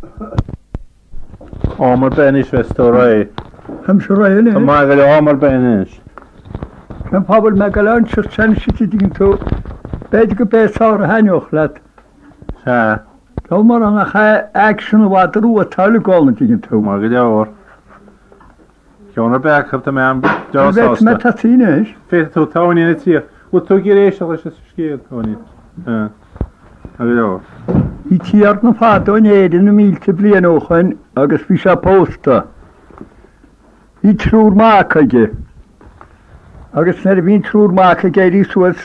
Am ar bith anois bheas tú réidh. Táimse réidh anois. Tá maith go leor am ar bith anois. Cén fáth a bhfuil mé ag dul ann seo anois an dtuigeann tú? B'fhéidir go b'é is fearr a thaitneodh leat. Sea. Tá mar nach é aicsean an mhadra rua atá uilig ann, an dtuigeann tú? Maith go leor. Ceann ar bith acu, tá mé an-deá sásta. Féadfaidh mé tosaí anois. Féadfaidh tú, Tony na tír. Bhfuil tú ag iarraidh éisteacht leis an scéal, Tony? Maith go leor. Bhí tiarna fadó in Éirinn na mílte bliain ó shoin agus bhí sé pósta. Bhí triúr mac aige. Agus nuair a bhí an triúr mac ag éirí suas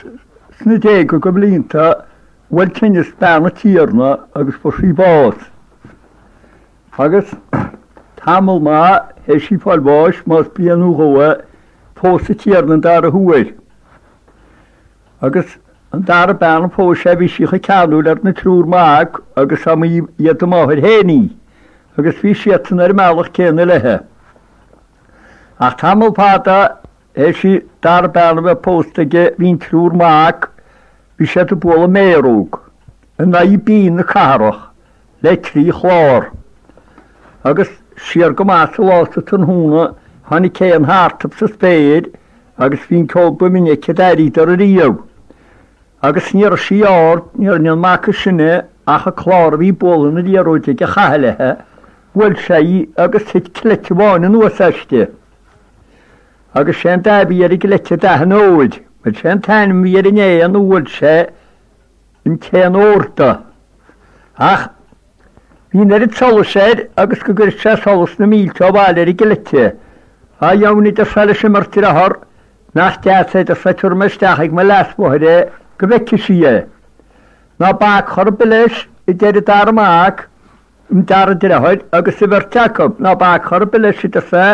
sna déaga go blianta, bhuail tinneas bean an tiarna agus fuair sí bás. Agus tamall maith théis í fáil bháis, más bliain nó dhó é, phós an tiarna an dara huair. Agus an dara bean a phós sé bhí sí chomh ceanúil ar na triúr mac agus dá mba iad a máthair féin í, agus bhí siadsan ar an mbealach céanna léithe. Ach tamall fada théis an dara bean a bheith pósta aige bhí an triúr mac, bhí siad ag bualadh méaróg in aghaidh binn na cathrach le 3 chlár. Agus siar go maith sa lá sa tráthnóna tháinig éan thartub sa spéir agus bhí an ceol ba bhinne a d'airíodar ariamh. Agus ní raibh sí ard, ní rinne an mac is sine ach an clár a bhí ag bualadh na liathróide aige a chaitheamh léithe, bhuail sé í agus thit cleite amháin anuas aisti. Agus sé an dath a bhí ar an gcleite dath an óir. Bhuel sé an t-ainm a bhí ar an éan a bhuail sé an t-éan órda. Ach bhí an oiread solais air agus go gcuirfeadh sé solas na mílte ó bhaile ar an gcleite. Á dheamhan a deir sé leis an mbeirt dearthár, nach deas é, a deir sé, tabharfaidh mé isteach ag mo leasmháthair é go bhfeicfidh sí é. Ná bac chor ar bith leis, a deir an dara mac, an dara deartháir agus an bheirt acu, ná bac chor ar bith leis, a deir sé,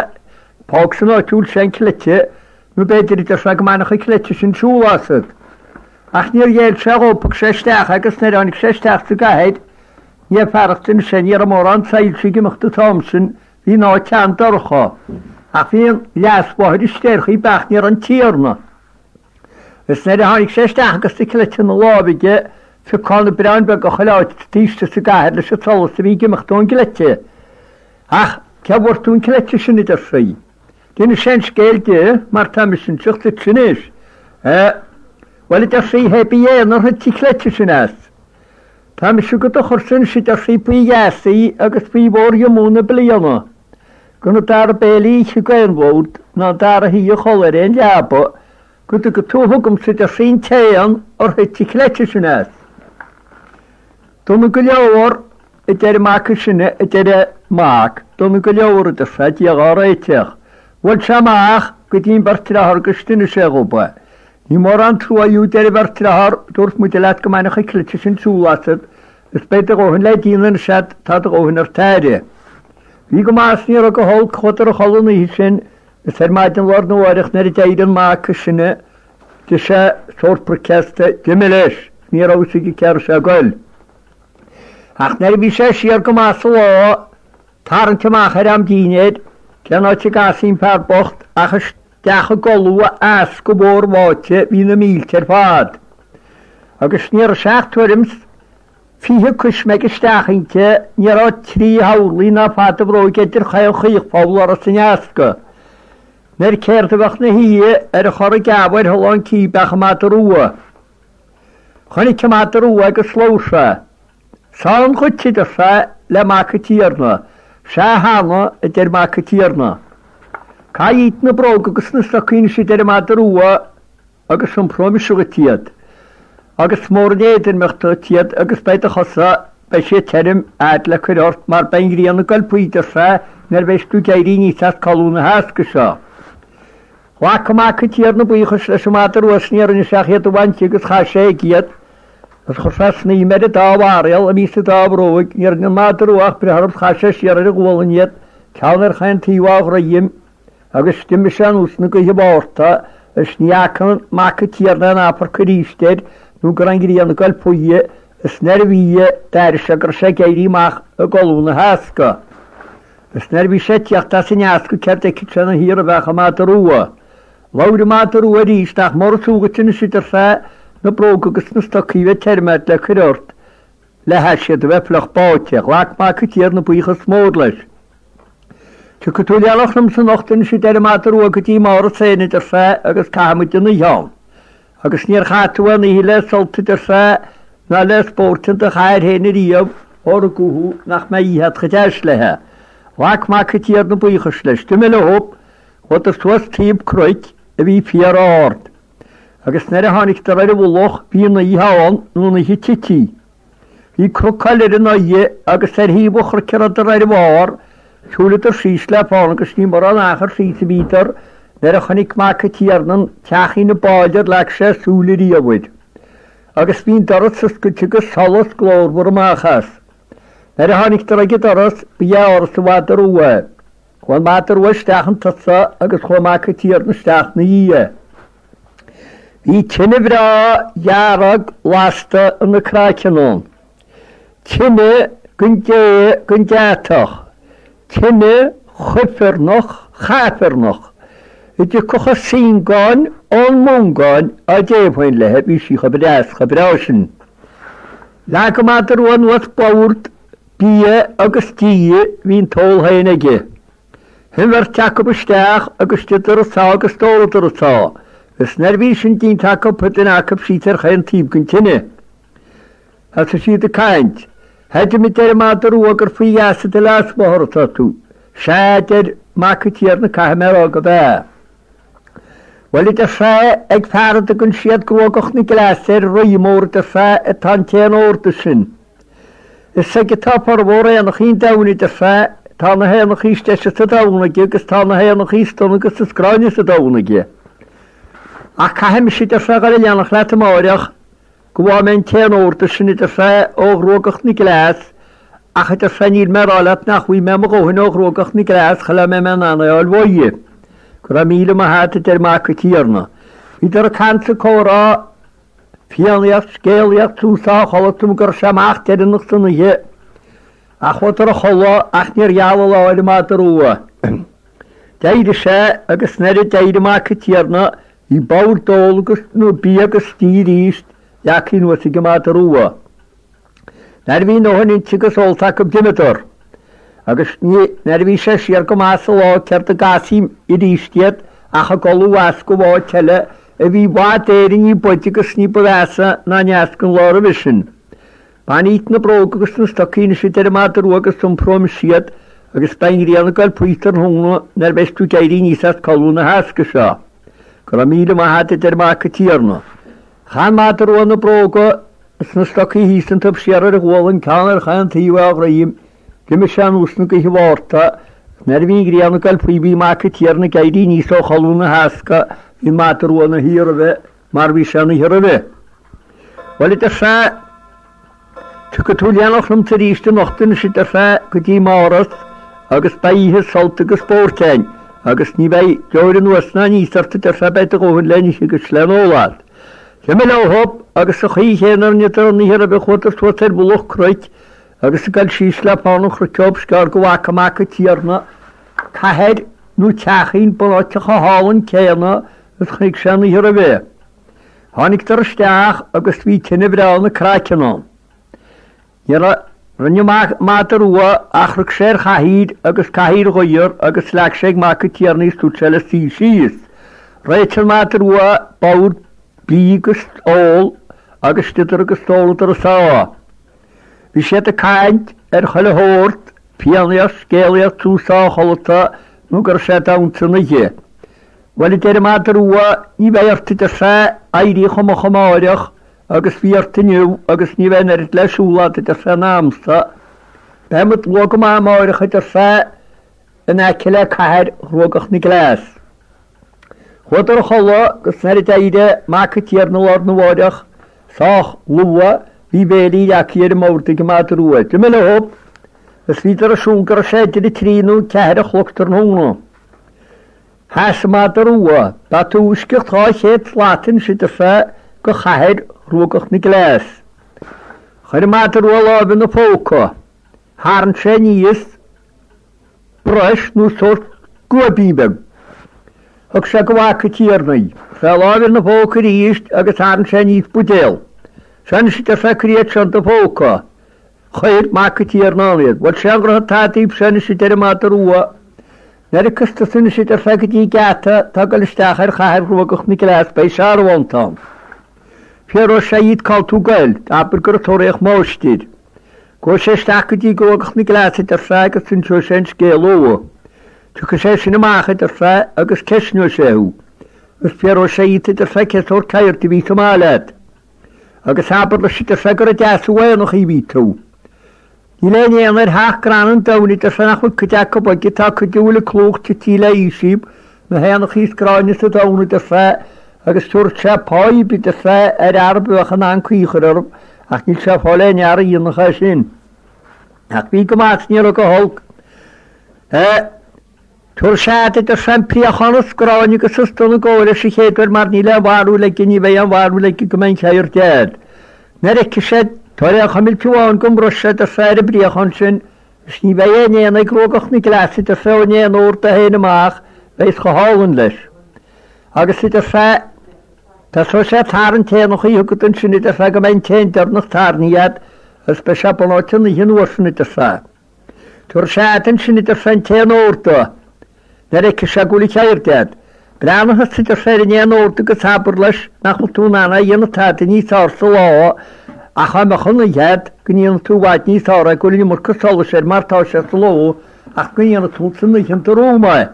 fág san áit a bhfuil sé an cleite, nó b'fhéidir, a deir sé, go mbainfeadh an cleite sin siúl asat. Ach níor ghéill sé dhó, thug sé isteach é agus nuair a tháinig sé isteach sa gcathair, ní fearacht anois é, ní raibh mórán soilse ag imeacht an t-am sin, bhí an áit an-dorcha. Ach bhí an leasmháthair istigh ar chaoi bith ach ní raibh an tiarna. Is nuair a tháinig sé isteach agus an cleite ina láimh aige, phioc na bráin beaga chuile áit taobh istigh sa gcathair leis an tsolas a bhí ag imeacht ón gcleite. Ach cé bhfuair tú an cleite sin, a deir sí. D'inis sé an scéal di, mar tá mise ag inseacht duitse anois. Bhuel, a deir sí, hé bí éan ar thit an cleite sin as. Tá mise do do chursa anois, a deir sí, faoi gheasaí agus faoi mhór-dhiomú na bliana. Gan an dara béile a ithe ag aon bhord ná an dara shuí a chodladh ar aon leaba, go dtuga tú chugamsa, a deir sí, an t-éan ar thit an cleite sin as. Dona go leor, a deir an mac is sine, a deir an mac, dona go leor, a deir sé, Dia dhá réiteach. Bhuail sé amach go dtí an bheirt dearthár agus d'inis sé dhób é. Ní mórán trua fhiú, a deir an bheirt dearthár, dúirt muide leat go mbainfeadh an cleite sin siúl asat, is beidh do dhóthain le déanamh anois agat, tá do dhóthain ort aire. Bhí go maith is ní raibh go holc, chuadar a chodladh an oíche sin, is ar maidin lá arna mháireach nuair a d'éirigh an mac is sine, d'ith sé sórt bricfeasta, d'imigh leis, ní raibh fhios aige cé raibh sé ag goil. Ach nuair a bhí sé siar go maith sa lá, tarraingt amach ar am dínnéir, cén áit a gcasfaí an fear bocht ach isteach i gcodladh easca mhór bháite bhí na mílte ar fad. Agus ní raibh sé ach tuairim 's 20 coismeig isteach inti, ní raibh 3 horlaí ná fad a bhróige idir chaon chaochpholl a raibh san easca. Nuair céard a bheadh 'na shuí ar an chora geamha ar thulán cíbe ach an madra rua. Chonaic an madra rua agus labhair sé. 'S ann dhuit, a deir sé le mac an tiarna. Sea cheana, a deir mac an tiarna. Caith dhíot na bróga agus na stocaí anois, a deir an madra rua, agus iompróidh mise dhuit iad. Agus mór an éadroimeacht duit iad agus beidh do chosa, beidh siad tirim a'd le cur ort mar beidh an ghrian ag goil faoi, deir sé, nuair a bheidhs tú ag éirí aníos as codladh na heasca seo. Ghlac an mac an tiarna buíochas leis an madra rua is níor rinne sé ach iad a bhaint dhe agus chaith sé aige iad agus chuir sé snaidhm ar an dá bharréal a bhí sa dá bhróig. Ní rinne an madra rua ach breith orthu is chaith sé siar ar a ghualainn iad, ceann ar chaon taobh á dhroim, agus d'imigh sé anuas na gaoithe Mhárta is ní fhaca an mac an tiarna aon amharc arís air nó go raibh an ghrian ag goil faoi is nuair a bhí, d'airigh sé go raibh sé ag éirí amach i gcodladh na heasca. Is nuair a bhí sé ag tíocht as an easca céard a fheicfeadh sé ina shuí roimhe ach an madra rua. Labhair an madra rua arís, nach mór is trua dhuit anois a deir sé, na bróga agus na stocaí a bheith tirim a'd le cur ort. Le hais iad a bheith fliuch báite. Ghlac Mac an Tiarna buíochas mór leis. Tiocfaidh tú in éineacht liomsa anocht anois a deir an madra rua go dtí m'áras féin a deir sé agus caithfidh muid an oíche ann. Agus níor chaith tú aon oíche le sult a deir sé ná le spóirt in do chathair féin ariamh ó rugadh thú nach mbeidh oíche agat chomh deas léithe. Ghlac Mac an Tiarna buíochas leis. D'imigh leo. Chuadar suas taobh cnoic a bhí fíor ard. Agus nuair a tháinigdar ar a mhullach bhí an oíche ann nó an oíche tití. Bhí cnoc eile ar a n-aghaidh agus ar thaobh an chnoic a rabhadar ar a bharr, shiúileadar síos le fána agus ní mórán achar síos a bhíodar nuair a chonaic Mac an Tiarna an teachín ab áille ar leag sé súil ariamh air. Agus bhí an doras oscailte agus solas glórmhar amach as. Nuair a tháinigdar ag an doras ba é áras an mhadra rua é. Chuaigh an madra rua isteach chun tosaigh agus chuaigh Mac an Tiarna isteach 'na dhiaidh. Bhí tine bhreá dhearg lasta ina craiceann ann. Tine den dé den deatach, tine chuifearnach chaifearnach, a dtiocfadh an saongán ón mBungáin á dtéamh féin léi, bhí sí chomh deas chomh breá sin. Leag an madra rua anuas bord bia agus dí, bhí an t-ól féin aige. Shuigh an bheirt acu isteach agus d'itheadar a sá agus d'óladar a sá, agus nuair a bhí sin déanta acu shuigh duine acu síos ar chaon taobh den tine. Thosaigh siad ag caint. Creidim, a deir an madra rua, gur faoi gheasa do leasmháthar atá tú. Sea, a deir Mac an Tiarna, caithfidh mé a rá gurb ea. Bhuel, a deir sé, ag fear a dtugann siad Gruagach na gCleas air, rí mór, a deir sé, atá an t-éan órda sin. Is aige atá formhór éanachaí an domhain, a deir sé, tá na héanachaí is deise sa domhan aige agus tá na héanachaí is dona agus is gráinne sa domhan aige. Ach caithfidh mise, a deir sé, dhul in éineacht leat amáireach go bhfaighidh mé an t-éan órda sin, a deir sé, ó Ghruagach na gCleas, ach, a deir sé, níl mé ag rá leat nach bhfaighidh mé mo dhóthain ó Ghruagach na gCleas shula mbeidh mé in ann é a fháil uaidh. Go raibh míle maith a't, a deir Mac an Tiarna. Bhíodar ag caint is ag comhrá. Fiannaíocht, scéalaíocht suas á chodladh go raibh sé amach deireanach san oíche. Ach chuadar a chodladh ach níor gheal an lá ar an madra rua. D'éirigh sé agus nuair a d'éirigh Mac an Tiarna bhí bord óil agus, nó bia agus dí arís leagtha anuas ag an madra rua. Nuair a bhí a ndóthain inte agus ólta acu d'imíodar. Agus nuair a bhí sé siar go maith sa lá céard a gcasfaí arís iad ach ag dul ó dheas go áit eile a bhí i bhfad Éireann ní b'fhaide agus ní ba mheasa ná an deasc an lá roimhe sin. Bain dhíot na bróga agus na stocaí anois a deir an madra rua agus iompróidh mise iad agus beidh an ghrian ag goil faoi tráthnóna nuair a bheas tú ag éirí aníos as codladh na heasca seo. Go raibh míle maith a't a deir Mac an Tiarna. Chaith an madra rua na bróga is na stocaí thíos an taobh siar ar a ghualainn, ceann ar chaon taobh á ghreim. D'imigh sé anuas na gaoithe Mhárta, agus nuair a bhí an ghrian ag goil faoi bhí Mac an Tiarna ag éirí aníos ó chodladh na heasca, bhí an madra rua ina shuí roimhe mar a bhí sé an oíche roimhe. Bhuel, a deir sé, tiocfaidh tú in éineacht liomsa arís anocht anois, a deir sé, go dtí m'áras agus beidh oíche sult agus spóirt againn, agus ní bheidh deoir anuas ná aníos ort, a deir sé, beidh do dhóthain le n-ithe agus le n-ól agat. D'imigh leo agus sa chaoi chéanna a rinneadar an oíche roimhe chuadar suas ar mhullach cnoic agus ag dul síos le fána an chnoic dóibh is gearr go bhfaca Mac an Tiarna cathair nó teachín bunáite chomh hálainn céanna is chonaic sé an oíche roimhe. Tháinigdar isteach agus bhí tine bhreá ina craiceann ann. Ní rinne an madra rua ach rug sé ar chathaoir agus cathaoir ghaor agus leag sé ag Mac an Tiarna í is dúirt sé leis suí síos. Réitigh an madra rua bord bídh agus óil agus d'itheadar agus d'óladar a sáith. Bhí siad ag caint ar chuile shórt, fiannaíocht, scéalaíocht suas á chodlata nó go raibh sé donn san oíche. Bhuel, a deir an madra rua, ní bheidh ort, a deir sé, éirí chomh moch amáireach Agus bhí ort inniu agus ní bheidh an oiread le siúl agat, a deir sé, ná a'msa. Beidh muid luath go maith amáireach, a deir sé, in aice le cathair Ghruagach na gCleas. Chuadar a chodladh agus nuair a d'éirigh Mac an Tiarna lá arna mháireach, sách luath, bhí béilí leagtha ar an mbord ag an madra rua. D'imigh leo agus bhíodar ag siúl go raibh sé idir a trí nó a ceathair a chlog tráthnóna. Sheas an madra rua. Ba tuaisceart 200 slat anois a deir sé go chathair Ghruagach na gCleas. Chuir an madra rua a láimh ina phóca. Tharraing sé aníos bruis nó sórt scuaibín beag. Thug sé go Mhac an Tiarna í. Chuir sé a láimh ina phóca arís agus tharraing sé aníos buidéal. Seo anois a deir sé cuir iad seo in do phóca. Chuir Mac an Tiarna ann iad. Bhuel, sé an ghnó atá daoibhse anois a deir an madadh rua, nuair a thiocfas tusa anois a deir sé go dtí geata atá ag dul isteach ar chathair Ghruagach na nGleas, beidh searbhónta ann. Fiafróidh sé dhíot cá bhfuil tú ag goil, abair gur ag tóraíocht máistir. Gabhfaidh sé isteach go dtí Gruagach na nGleas a deir sé agus inseoidh sé an scéal dhó. Tiocfaidh sé sin amach a deir sé agus ceistneoidh sé thú. Agus fiafróidh sé dhíot a deir sé cé sórt ceirde a bhí sa mbaile agat. Agus abair leis a deir sé gur ag deasú éanachaí a bhí tú. Níl aon éan ar theach crann an domhain a deir sé nach bhfuil cuid acu aige, tá cuid a bhfuil a clúmh tite le haois díobh, na héanachaí is gráinne sa domhan a deir sé, agus tabharfaidh sé páí a deir sé ar fhear a bheadh in ann caoi a chur orthu, ach níl sé ag fáil aon fhear a dhéanfadh é sin. Ach bhí go maith is ní raibh go holc. Tabharfaidh sé agat, a deir sé, an préachán is gráinne agus is dona dhó leis an chéad uair mar níl aon bharúil aige, ní bheidh aon bharúil aige go mbeidh an cheird a'd. Nuair a fheicfidh sé, tabhair aon chuimilt amháin den bhruis, a deir sé, ar an bpréachán sin, is ní bheidh aon éan ag Gruagach na gCleas, a deir sé, ón éan ór do féin amach, bheidh chomh hálainn leis. Agus, a deir sé, tosóidh sé ag tarraingt éanachaí chugat ansin, a deir sé, go mbeidh an t-éan deireanach tarraingthe a'd, agus beidh sé bunáite an oíche an uair sin, a deir sé. Tabharfaidh sé agat ansin a deir sé an t-éan ór do. Nuair a fheicfidh sé go bhfuil an cheird a'd. Breathnaigh thusa a deir sé ar an éan ór agus abair leis nach bhfuil tú in ann é a dhéanamh tada níos fearr sa lá ach dá mbeadh an oíche a'd go ndéanfadh tú i bhfad níos fearr é go bhfuil an iomarca solais air mar tá sé sa ló ach go ndéanfadh tú san oíche an druma é.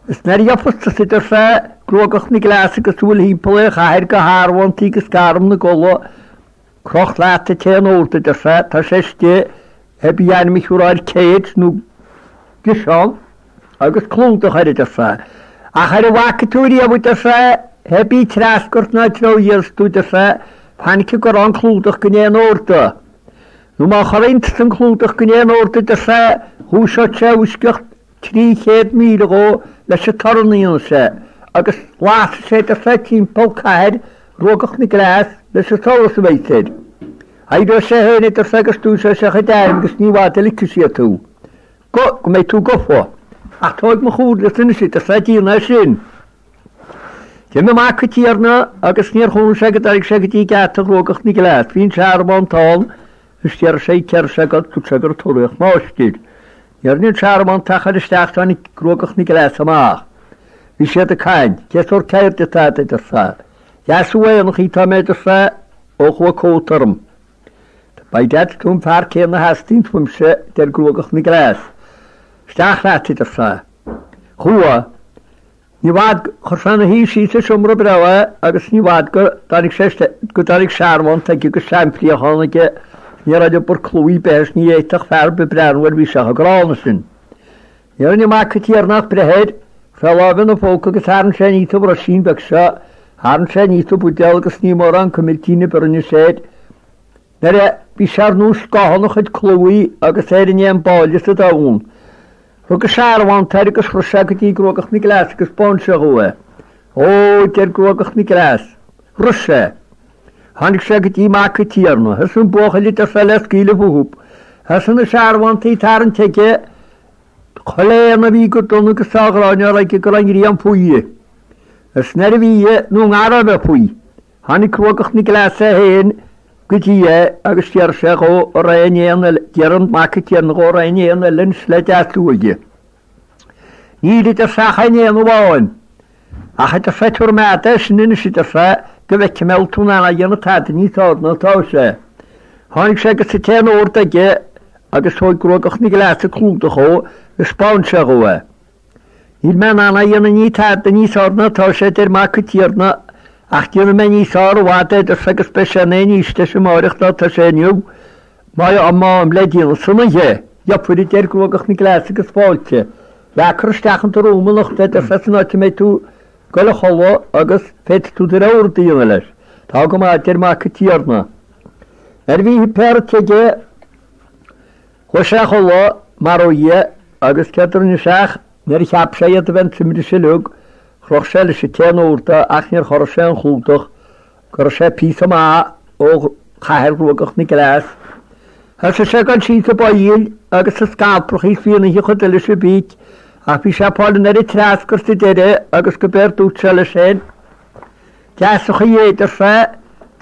Is nuair a gheofas tusa a deir sé Gruagach na gCleas agus a bhfuil thimpeall ar an chathair de shearbhóntaí agus d'arm na gColla Croch leat an t-éan ór a deir sé, tá sé istigh, pé bí ainm a thiúrfá air cage nó ciseán agus clúdach air a deir sé. Ach ar a bhfaca tú riamh a deir sé, pé bí treascairt ná treabhdhéas tú a deir sé, fainic go gcuirfeá an clúdach den éan ór de. Nó má chorraíonn tusa an clúdach den éan ór de a deir sé, dhúiseoidh sé i bhfoisceacht 300,000 dhó leis an torann a dhéanfaidh sé, agus lasfaidh sé a deir sé timpeall cathair Ghruagach na gCleas leis an solas a bheidh air. Éireoidh sé féin a deir sé agus dúiseoidh sé a chuid airm agus ní i bhfad a ligfidh siad thú. Go, go mbeidh tú gofa. Ach tóig mo chomhairle-sa anois a deir sé déan é sin. D'imigh mac an tiarna agus níor chúnamh sé go dtáinig sé go dtí geata Ghruagach na gCleas. Bhí an searbhónta ann is d'iarr sé cé raibh sé ag dul, dúirt sé gur ag tóraíocht máistir. Ní rinne an searbhónta ach cur isteach tháinig Gruagach na gCleas amach. Bhí siad ag caint. Cé sórt ceirde atá agat, a deir sé. Deasú éanachaí atá mé, a deir sé, ó chuaigh cóta orm. By dad, tú an fear céanna a theastaíonns uaimse, a deir Gruagach na gCleas. Isteach leat, a deir sé. Chuaigh. Ní i bhfad, chuir sé ina shuí síos i seomra breá é agus ní i bhfad go dtáinig sé go dtáinig searbhónta aige agus seanphréachán aige, ní raibh liobar clúmh ar bith air is ní fhéadfadh fear ar bith breathnú air bhí sé chomh gránna sin. Ní rinne mac an tiarna ach breith air, chuir sé a lámh ina phóca agus tharraing sé aníos an bhruisín beag seo, tharraing sé aníos an buidéal agus ní mórán cuimiltín ar bith a rinne sé air. Nuair a bhí sé ar nós scáthán a chuid clúmhaigh agus é ar an éan b'áille sa domhan. Rug an searbhónta air agus rith sé go dtí Gruagach na gCleas agus 'speáin sé dhó é. Ó, deir Gruagach na gCleas. Rith sé. Tháinig sé go dtí mac an tiarna. Thosaigh an buachaill a deir sé le scaoileadh fúthu. Thosaigh na searbhóntaí ag tarraingt aige chuile éan a bhí go dona agus dá ghráinne a raibh aige go raibh an ghrian faoi. Is nuair a bhí nó ngar a bheith faoi. Tháinig Gruagach na gCleas é féin go dtí é agus d'iarr sé dhó an raibh aon éan eile, d'iarr an mac an tiarna dhó an raibh aon éan eile anois le deasú aige. Níl a deir sé ach aon éan amháin. Ach a deir sé tabharfaidh mé a'd é sin anois a deir sé go bhfeicfidh mé an bhfuil tú in ann a dhéanamh tada níos fearr ná atá sé. Tháinig sé agus an t-éan ór aige agus thóig Gruagach na gCleas an clúdach dhó agus 'speáin sé dhó é. Níl mé in ann a dhéanamh ní tada níos fearr ná atá sé, a deir mac an tiarna, ach déanfaidh mé níos fearr i bhfad é, a deir sé, agus beidh sé in aon ísle leis amáireach ná atá sé inniu, má fhaighim le déanamh san oíche. Gheobhair, a deir Gruagach na gCleas agus fáilte. Bheadh cuir isteach in do rúm anocht é, a deir sé, san áit a mbeidh tú ag goil a chodladh agus féadfaidh tú do rogha rud a dhéanamh leis. Tá go maith, a deir mac an tiarna. Nuair a bhí a shuipéar ite aige, Chuaigh sé a chodladh, mar ó Dhia, agus céard a rinne sé ach nuair a cheap sé iad a bheith ann imrithe uilig, chroch sé leis an t-éan ór de ach níor chorraigh sé an clúdach, go raibh sé píosa maith ó chathair Ghruagach na gCleas. Thosaigh sé ag dul síos na bpoill agus na scalprachaí is bhí ina chuid eile sa bpíc, ach bhí sé ag fáil an oiread treascairt sa deireadh agus go b'éard dúirt sé leis féin, Deas an chaoi é, a deir sé,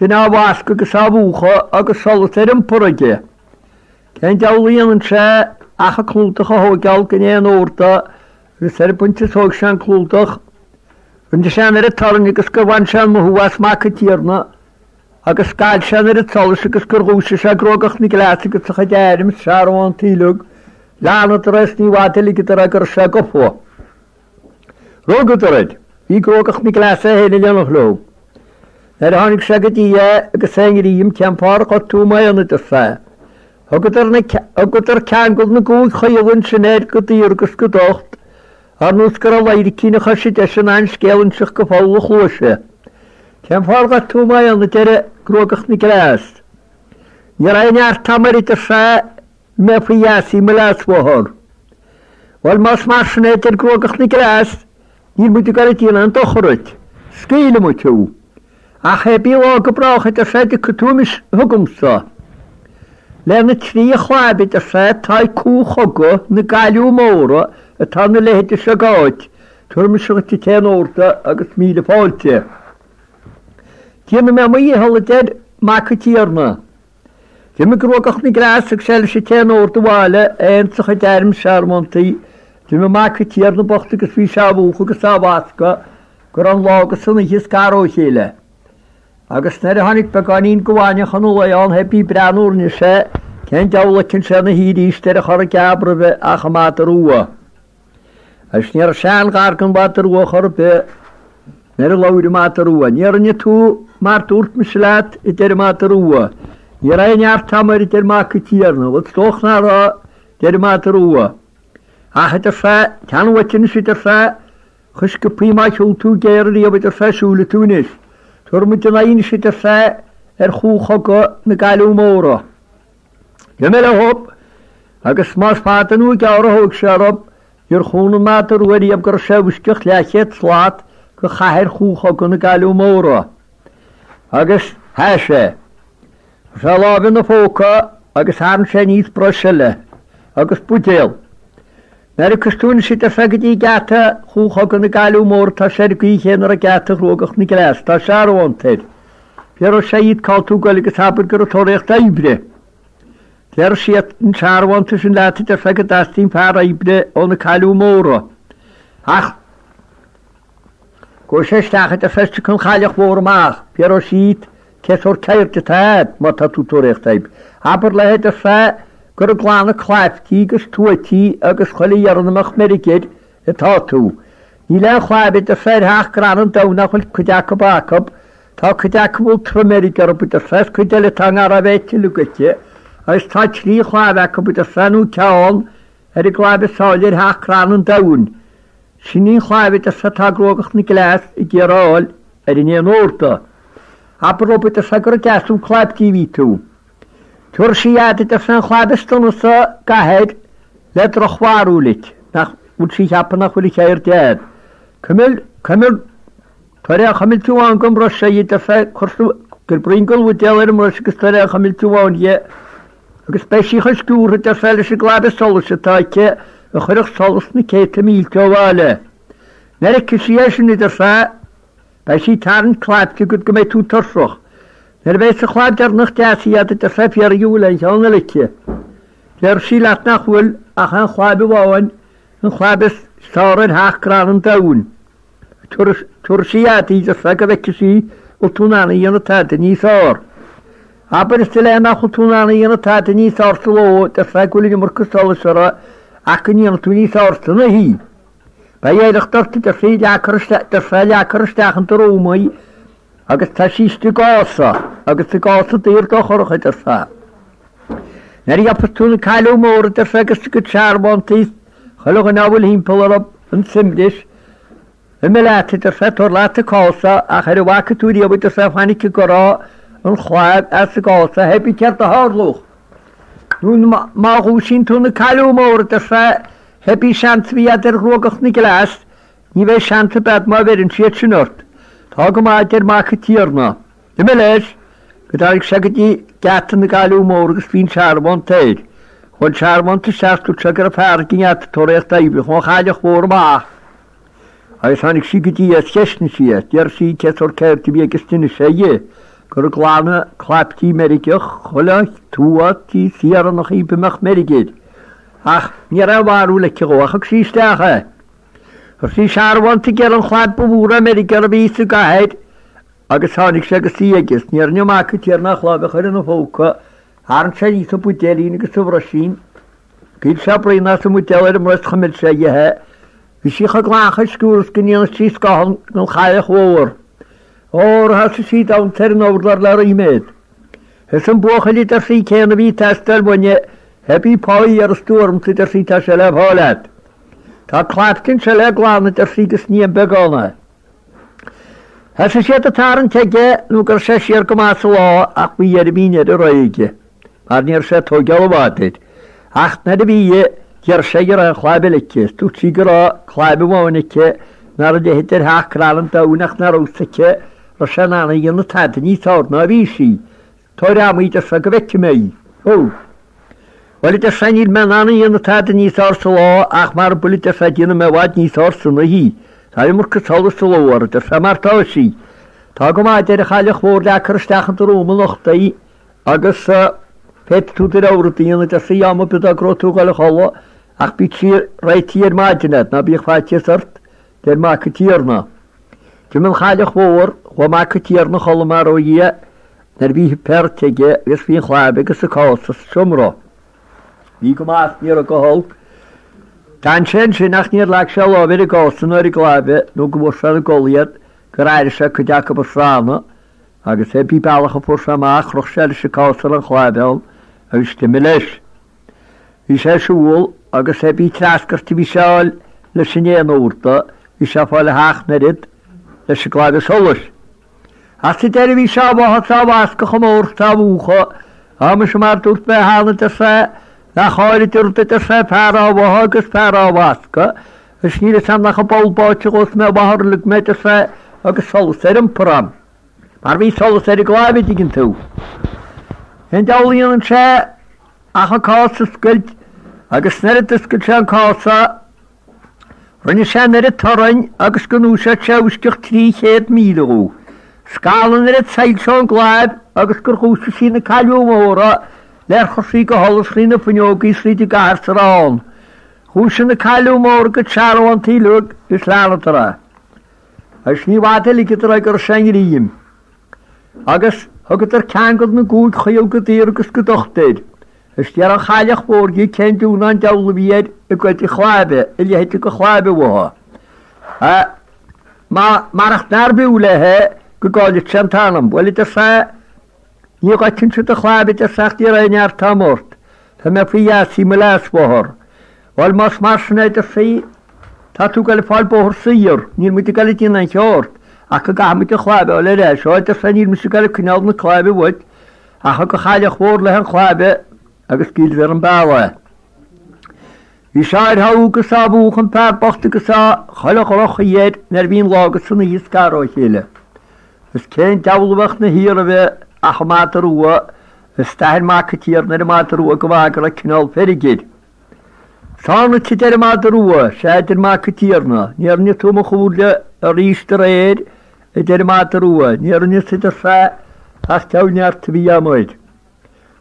duine á bhascadh agus á mhúchadh agus solas ar iompar aige. Cén diabhal a dhéanann sé ach an clúdach a thóigeáil den éan órda agus ar an bpointe is thóig sé an clúdach, rinne sé an oiread torainn agus gur bhain sé an mothú as Mac an Tiarna agus scaoil sé an oiread solais agus gur dhúisigh sé Gruagach na gCleas agus a chuid airm is searbhóntaí uilig, leanadar é is ní bhfada a ligeadar é go raibh sé gofa. Rugadar air. Bhí Gruagach na gCleas é féin in éineacht leo. Nuair a tháinig sé go dtí é agus é i ngreim, cén fáth ar ghoid tú m'éan, a deir sé. Thugadar na, thugadar ceangal na gcúig chaol ansin air go daor agus go docht, ar nós go raibh laidhricín a choise deise in ann scéal a inseacht go poll a chluaise. Cén fáth ar ghoid tú m'éan, a deir Gruagach na gCleas. Ní raibh aon neart a'm air, a deir sé, bhí mé faoi gheasaí mo leasmháthar. Bhuel, más mar sin é, a deir Gruagach na gCleas, níl muid ag goil ag déanamh aon dochar dhuit. Scaoilfidh muid thú. Ach hé bí lá go brách, a deir sé, a dtiocfaidh tú anois chugamsa. Le na trí chlaib, a deir sé, atá ag Cú Chogadh na gCailliú Móra atá ina leithide seo d'áit, tabharfaidh mise dhuit an t-éan órda agus míle fáilte. Déanfaidh mé mo dhícheall, a deir Mac an Tiarna. D'imigh Gruagach na gCleas agus é leis an t-éan órda abhaile, é féin is a chuid airm is searbhóntaí. D'imigh Mac an Tiarna bocht agus bhí sé á mhúchadh agus á bhascadh go raibh an lá agus an oíche scartha ó chéile. Agus nuair a tháinig beagáinín de bhainne chun an lae ann, hé bí breathnú a rinne sé, cén diabhal a fheiceann sé ina shuí arís ar an chorra geab roimhe ach an madadh rua. Agus ní raibh sé an-ghar don mhadadh rua chor ar bith nuair a labhair an madadh rua. Níor rinne tú mar dúirt mise leat, a deir an madadh rua. Ní raibh aon neart a'm air, a deir Mac an Tiarna. Bhuel, is dócha nach raibh, a deir an madadh rua. Ach, a deir sé, teann uait anois, a deir sé, chomh sciobthaí má shiúil tú géar ariamh, a deir sé, siúlfaidh tú anois. Tabharfaidh muid an aghaidh anois, a deir sé, ar chú chogadh na gCailliú Móra. D'imigh leo agus más fada nó gearr a thóg sé orthu, níor chúnamh an madadh rua riamh go raibh sé i bhfoisceacht leathchéad slat de chathair Chú Chogadh na gCailliú Móra. Agus tha sé. Chuir sé a lámh ina phóca agus tharraing sé aníos bruis eile agus buidéal. Nuair a thiocfas tú anois a deir sé go dtí geata Chú Chogadh na gCailliú Móra tá sé ar an gcaoi chéanna a raibh geata Ghruagach na gCleas, tá searbhónta air. Fiafróidh sé dhíot cá bhfuil tú ag goil agus abair gur ag tóraíocht oibre. Déarfaidh siad an searbhónta sin leat a deir sé go dteastaíonn fear oibre ó na Cailliú Móra. Ach gabhfaidh sé isteach a deir sé is tiocfaidh an chailleach mhór amach. Fiafróidh sí dhíot cé sórt ceirde atá a'd má tá tú ag tóraíocht oibre. Abair léi a deir sé gur ag glanadh claibhtí agus tuaití agus chuile iarann a mbeadh meirg air atá tú. Níl aon chlaib a deir sé ar theach crann an domhain nach bhfuil cuid acu acu. Tá cuid acu a bhfuil trommeirg orthu, a deir sé, is cuid eile atá i ngar a bheith tuilleadh goite, agus tá trí chlaib acu, a deir sé, nó ceann ar an gclaib is áille ar theach crann an domhain. Sin í an chlaib, a deir sé, atá Gruagach na gCleas ag iarraidh a fháil ar an éan órda. Abair leo, a deir sé, gur ag deasú claibtí a bhí tú. Tabharfaidh sí fhad, a deir sé, an chlaib is dona sa gcathair le drochbharúil duit, nach bhfuil sí a cheapadh nach bhfuil an cheird a'd. Cuimil, cuimil. Tabhair aon chuimilt amháin den mbruis a deir sé, cuir braon den bhuidéal ar an mbruis agus tabhair aon chuimilt amháin di agus beidh sí chomh sciúrtha, a deir sé, leis an gclaib solais atá aici a chuirfeadh solas na céadta mílte ó bhaile. Nuair a fheicfidh sí é sin, a deir sé, beidh sí ag tarraingt claibhte agat go mbeidh tú tuirseach. Nuair a bheas an chlaib deireanach deasaithe agat, a deir sé, fiafraigh an bhfuil aon cheann eile aici. Déarfaidh sí leat nach bhfuil ach aon chlaib amháin, an chlaib is fearr ar theach crann an domhain. Tabharfaidh sí fhad í, a deir sé, go bhfeicfidh sí bhfuil tú in ann a dhéanamh tada níos fearr. Abair istigh léi nach bhfuil tú in ann a dhéanamh tada níos fearr sa ló, deir sé, go bhfuil an iomarca solais uirthi ach go ndéanfaidh tú níos fearr san oíche. Beidh oidhreacht ort, a deir sí, leagfar isteach, deir sé, leagfar isteach in do rúma í agus tá sí istigh i gcása, agus i gcása daor dochrach, a deir sé. Nuair a gheofas tú na Cailliú Móra, a deir sé, agus a gcuid searbhóntaí is chuile dhuine a bhfuil thimpeall orthu ann imris, imigh leat, a deir sé, tabhair leat an cása, ach ar a bhfaca tú riamh, a deir sé, fainic ag gurá an chlaib as an gcása, hé bí céard a tharlódh. Nó má dhúisíonn tú na Cailliú Móra, a deir sé, hé bí seans a bhí a'd ar Ghruagach na gCleas, ní bheidh seans ar bith a'd má bheireann siad sin ort. Tá go maith, a deir Mac an Tiarna. D'imigh leis go dtáinig sé go dtí geata na gCailliú Mór agus bhí an searbhónta air. Chuaigh an searbhónta isteach dúirt sé go raibh fear ag an ngeata ag tóraíocht oibre. Chuaigh an chailleach mhór amach agus tháinig sí go dtí é is cheistnigh sí é. D'fhiafraigh sí cé sórt ceirde a bhí aige is d'inis sé di. gur glanadh claibtí meirgeach chuile tuath tí saoránachaí ba mbeadh meirg air. Ach ní raibh aon bharúil aici dhó ach thug sí isteach é. Chuir sí searbhónta ag iarraidh an chlaib ba mhó raibh meirg air a bhí sa gcathair agus tháinig sé agus í aige is ní rinne Mac an Tiarna an chláib a chur ina phóca, tharraing sé aníos an buidéilín agus an bhruisín, Scaoil sé braon as an mbuidéal ar an mbruis chuimil sé dhi é. Bhí sí chomh glan chomh sciúrtha is go ndéanfadh sí scáthán don chailleach mhór. Óra thosaigh sí ag damhsa ar an urlár le ríméad. Is an buachaill a deir sí céanna a bhí ag teastáil uainne, hé bí pá a iarras tú ormsa a deir sí tá sé le fáil agat. Tá claibhte anseo le glanadh a deir sí agus ní aon beagán é. Thosaigh siad ag tarraingt aige nó go raibh sé siar go maith sa lá ach bhí ar a bhí ar a raghaidh aige mar ní raibh sé ag tóigeáil i bhfad air. Ach nuair a bhí, d'iarr sé an raibh aon chlaib eile aici is dúirt sí go raibh claib amháin aici nach raibh a leithéid ar theach crann an domhain ach nach raibh fhios aici raibh sé in ann a dhéanamh tada níos fearr ná a bhí sí. Tabhair a'm í, a deir sé, go bhfeicfidh mé í. Ó! Bhuel, a deir sé, níl mé in ann a dhéanamh tada níos fearr sa lá ach mara bhfuil, a deir sé, déanfaidh mé i bhfad níos fearr san oíche í. Tá iomarca solais sa ló uirthi, a deir sé, mar tá sí. Tá go maith, a deir an chailleach mhór, leagfar isteach in do rúm anocht í agus féadfaidh tú do rogha rud a dhéanamh, a deir sí, am ar bith dá go raibh tú a dhul a chodladh ach bíodh sí réitithe ar maidin a'd, ná bíodh faitíos ort, deir Mac an Tiarna. D'imigh an chailleach mhór, chuaigh Mac an Tiarna a chodladh mar ó Dhia nuair a bhí a shuipéar te aige agus bhí an chlaib agus an cása sa seomra. Bhí go maith is ní raibh go holc. D'fhan sé ansin ach níor leag sé lámh ar an gcása ná ar an gclaib nó go bhfuair sé ina gcodladh iad gur airigh sé cuid acu ag srannadh agus hé bí bealach a fuair sé amach chroch sé leis an cása ar an chlaib ann agus d'imigh leis. Bhí sé ag siúl agus hé bí treascairt a bhí sé a fháil leis an éan órda, bhí sé ag fáil a sheacht n-oiread leis an gclaibhe solais. Ach sa deireadh bhí sé á bháthadh is á bhascadh chomh mór is á mhúchadh. Á muise mar dúirt mé cheana, a deir sé, nach áirid an rud a deir sé, fear á bháthadh agus fear á bhascadh, agus níl fhios a'm nach i bpoll báite a ghabhfas mé i bhfathair uilig mé, a deir sé, agus solas ar iompar a'm. Mar bhí solas ar an gclaibhe, a dtuigeann tú. Cén diabhal a dhéanann sé ach an cás a oscailt agus nuair a d'oscail sé an cás rinne sé an oiread torainn agus go ndúiseodh sé uisceach 300 míle dhó. Scalladh an oiread soilse ón gclaib agus gur dhúisigh sí na cailliú móra le ar chuir sí de sholas thrí na fuinneogaí thríd an gcathair is a raibh ann. Dhúisigh na cailliú móra a gcuid searbhóntaí uilig agus leanadar é. Agus ní bhfada a ligeadar é go raibh sé i ngreim. Agus thugadar ceangal na gcúig chaol go daor agus go docht air. Is d'iarr an chailleach mhór dhi cén diúnán diabhal a bhí air ag goid a chlaibe, a leithéid de chlaibe uathu. Marach nár bhfiú léi é go gcaillfeadh sé an t-anam. Bhuel, a deir sé, ní ghoidfinnse do chlaib, a deir sé, ach de réir neart a'm ort. Tá mé faoi gheasaí mo leasmháthar. Bhuel, más mar sin é, a deir sí, tá tú ag goil ag fáil bóthar saor, níl muid ag goil ag déanamh aon cheo ort, ach go gcaithfidh muid an chlaib a fháil ar ais. Ó, a deir sé, níl mise ag goil ag coinneáil na claibe uait, ach thug an chailleach mhór léi an chlaib agus scaoileadar ar an bealach é. Bhí sé á thogha agus á mhúchadh an fear bocht agus á chuile dhroch-chaoi air nuair a bhí an lá agus an oíche scartha ó chéile. Is cén diabhal a bheadh 'na shuí roimhe ach an madra rua, is d'aithin Mac an Tiarna ar an madra rua go maith go raibh cineál feirge air. Sánaite, a deir an madra rua, sea, a deir Mac an Tiarna, ní rinne tú mo chomhairle arís aréir, a deir an madra rua, ní rinneas, a deir sé, ach deabhal neart a bhí a'm air.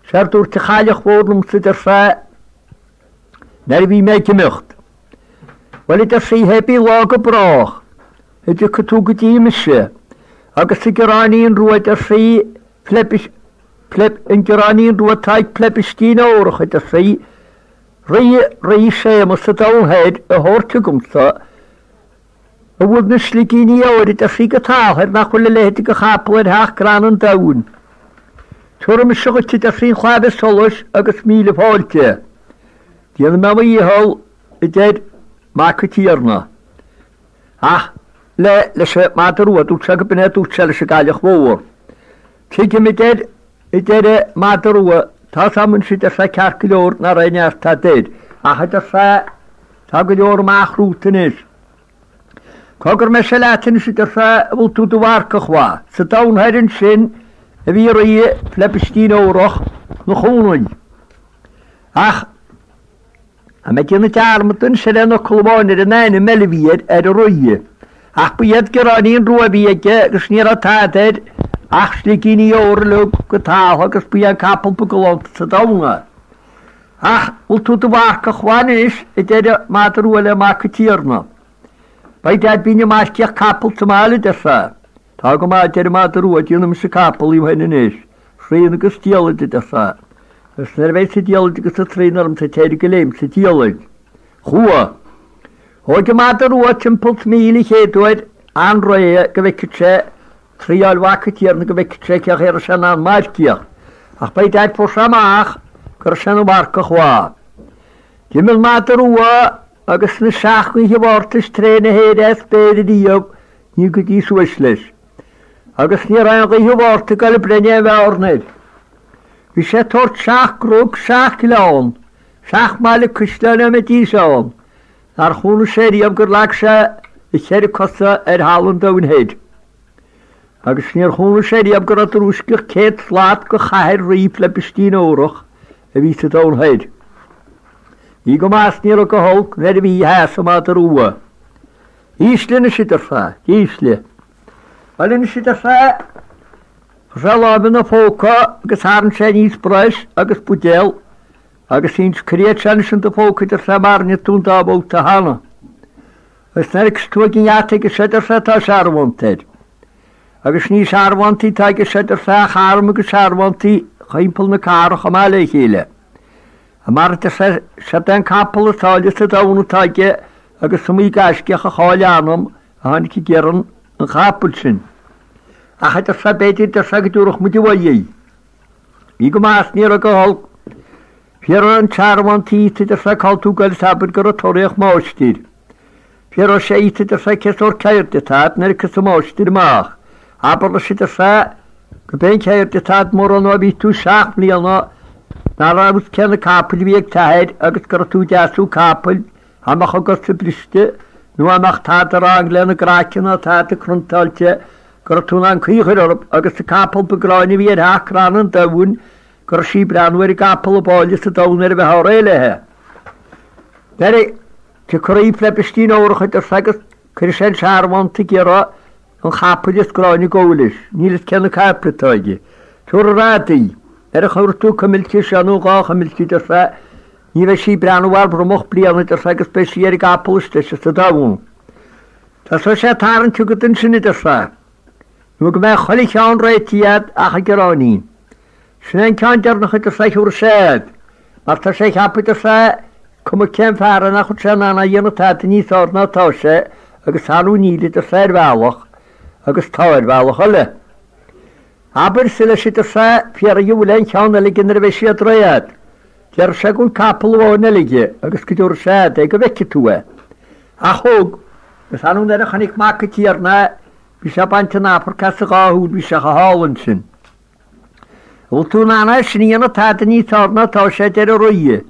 Séard dúirt an chailleach mhór liomsa, a deir sé, nuair a bhí mé ag imeacht. Bhuel, a deir sí, hé bí lá go brách, a dtiocfaidh tú go dtí mise, agus an gearáinín rua, a deir sí, Pleibis, pleib, an gearáinín rua atá ag Pleibistín Órach, a deir sí, rí, rí Séamus sa Domhan Thoir a thabhairt chugamsa, a bhfuil na sligíní óir, a deir sí, go tadhall air nach bhfuil a leithéid de chapall ar theach crann an domhain. Tabharfaidh mise dhuit, a deir sí, an chlaimhe solais agus míle fáilte. Déanfaidh mé mo dhícheall, a deir Mac an Tiarna. Ach le, leis an madra rua, dúirt sé go b'in é a dúirt sé leis an gcailleach mhór. Tuigim, a deir, a deir an madra rua, tá's a'm anois, a deir sé, ceart go leor nach raibh neart tada air, ach, a deir sé, tá go leor amach romhat anois. Cogar mise leat anois, a deir sé, an bhfuil tú do mharcach mhaith. Sa domhan thoir ansin a bhí rí Phleibistín Órach 'na chónaí. Ach. Tá mé ag déanamh dearmad anois ar aon fhocal amháin ar an ainm eile a bhí air, ar an rí. Ach ba iad Gearáinín Rua a bhí aige agus ní raibh tada air. Ach sligíní óir uilig go talamh agus ba é an capall ba galánta sa domhan é. Ach bhfuil tú do mharcach mhaith anois, a deir an madra rua le Mac an Tiarna. By dad bínn ag marcaíocht capall sa mbaile, a deir sé. Tá go maith, a deir an madra rua, déanfaidh mise capall dhíom féin anois, sraon agus diallaid, a deir sé. Agus nuair a bheidh an diallaid agus an tsraon ormsa téir go léim sa diallaid. Chuaigh. Chuaigh an madra rua timpeall 's míle chéad uair an-réidh go bhfeicfeadh sé triáil Mhac an Tiarna go bhfeicfeadh sé cén chaoi a raibh sé in ann marcaíocht. Ach by dad fuair sé amach go raibh sé ina mharcach mhaith. D'imigh an madra rua agus na seacht ngaoithe Mhárta is tréine a shéid as spéir ariamh ní gcuidí suas leis. Agus ní raibh aon ghaoth Mhárta ag dul ag breith aon bhearna air. Bhí sé ag tabhairt seacht gcnoc, seacht ngleann, seacht mbaile caisleáin dá mbeidís ann, nár chuala sé riamh gur leag sé a cheithre cosa ar thalamh an domhain thoir. Agus níor chuala sé riamh go raibh drúisceadh 100 slat go chathair Rí Phleibistín Órach a bhí sa domhan thoir. Bhí go maith is ní raibh go holc nuair a bhí, sheas an madra rua. Ísligh anois a deir sé, ísligh. Bhuel anois a deir sé, chuir sé a láimh ina phóca agus tharraing sé aníos breis agus buidéal agus cuir iad seo anois in do phóca a deir sé mar a rinne tú an dá bhabhta cheana. Agus nuair a fheicfeas tú ag an ngeata aige seo a deir sé tá searbhónta air. Agus ní searbhóntaí atá aige seo a deir sé ach arm agus searbhóntaí thimpeall na cathrach chomh maith le chéile. Mar a deir sé, séard é an capall is áille sa domhan atá aige agus is iomaí gaiscíoch a chaill a anam a tháinig ag iarraidh an chapaill sin. Ach a deir sé, b'fhéidir, deir sé, go dtabharfadh muid uaidh í. Bhí go maith is ní raibh go holc. Fiafróidh an searbhónta dhíot, a deir sé, cá bhfuil tú ag goil is abair gur ag tóraíocht máistir. Fiafróidh sé dhíot, a deir sé, cén sórt ceirde atá agat nuair a thiocfas an máistir amach. Abair leis, a deir sé, go b'é an cheird atá agat mórán ó bhí tú seacht mbliana ná raibh fhios cé na capaill a bhí ag t'athair agus go raibh tú ag deasú capaill, dá mbeadh a gcosa briste nó dá mbeadh tada wrong lena gcraiceann ná tada cruntáilte, go raibh tú in ann caoi a chur orthu agus an capall ba gráinne a bhí ar theach crann an domhain, go raibh sí ag breathnú ar an gcapall ab áille sa domhan nuair a bheifeá réidh léi. Nuair a thiocfaidh Rí Phleibistín Órach a deir sé agus cuirfidh sé an searbhónta ag iarraidh an chapaill is gráinne a ghabháil leis, níl fhios cé na caiple atá aige. Tabhair ar fhad í. Nuair a chuirfidh tú cuimilt di seo nó dhá chuimilt di, a deir sé, ní bheidh sí ag breathnú thar bhromach bliana, a deir sé, agus beidh sí ar an gcapall is deise sa domhan. Tosóidh sé ag tarraingt chugat ansin, a deir sé, nó go mbeidh chuile cheann réitithe agat ach an gearáinín. Sin é an ceann deireanach a deir sé a thiúrfaidh sé air, mar tá sé a cheapadh, a deir sé, cuma cén fear é nach bhfuil sé in ann a dhéanamh tada níos fearr ná atá sé agus ar ndóigh níl, a deir sé, ar bhealach agus tá ar bhealach eile. Abair-se leis, a deir sé, fiafraigh an bhfuil aon cheann eile aige nuair a bheidh siad réidh agat. Déarfaidh sé go bhfuil capall amháin eile aige agus go dtiúrfaidh sé agat é go bhfeicfidh tú é. Ach thug, agus ar ndóigh nuair a chonaic mac an tiarna é, bhí sé ag baint an amharc as a dhá shúil, bhí sé chomh hálainn sin. An bhfuil tú in ann é sin a dhéanamh tada níos fearr ná atá sé, a deir an rí.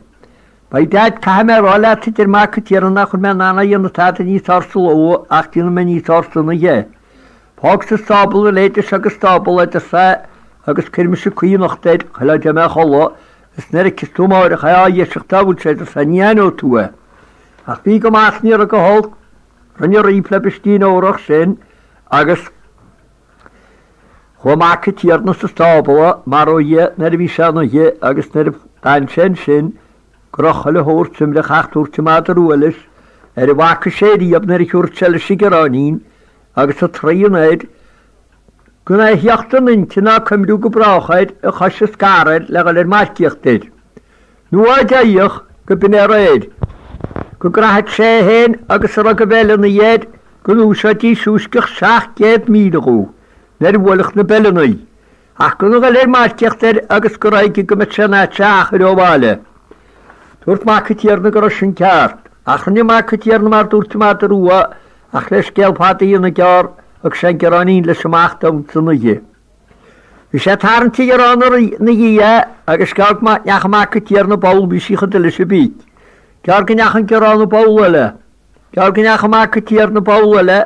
By dad, caithfidh mé a rá leat, a deir mac an tiarna, nach bhfuil mé in ann é a dhéanamh tada níos fearr sa ló ach déanfaidh mé níos fearr san oíche é. Fág sa stábla na léide seo go stábla é, a deir sé, agus cuirfidh mise caoi anocht air, chuile á dtéigh mé a chodladh, is nuair a fheicfeas tú amáireach é á dheiseacht dá bhfuil sé, a deir sé, ní aithneoidh tú é. Ach bhí go maith is ní raibh go holc. Rinne Rí Phleibistín Órach sin agus chuaigh mac an tiarna sa stábla, mar ó Dhia, nuair a bhí sé an oíche agus nuair a d'fhan sé ansin go raibh chuile shórt imreach ach dúirt an madra rua leis ar a bhfaca sé riamh nuair a thiúrfadh sé leis an gearáinín agus an tsraon air gan é a theacht ina intinn ná cuimriú go brách air a chois a scaradh air le dhul ar marcaíocht air. Nó á dtéadh go b'in é aréir, go gcraithfeadh sé é féin agus a raibh de bheileanna air go ndúiseoidís uisceach 700 míle dhó nuair a bhuailfeadh na beileanna, ach gan a dhul ar marcaíocht air agus gur aige go mbeadh sé in áit sé achair ó bhaile. Dúirt Mac an Tiarna go raibh sin ceart. Ach rinne Mac an Tiarna mar dúirt an madra rua, ach le scéal fada a dhéanamh gearr, thug sé an gearáinín leis amach donn san oíche. Bhí sé ag tarraingt an ghearáin ina dhiaidh agus gearr go ndeachaigh Mac an Tiarna ball bhí sí chomh dona leis an bpíc. Gearr go ndeachaigh an gearán i bpoll eile. Gearr go ndeachaigh Mac an Tiarna bpoll eile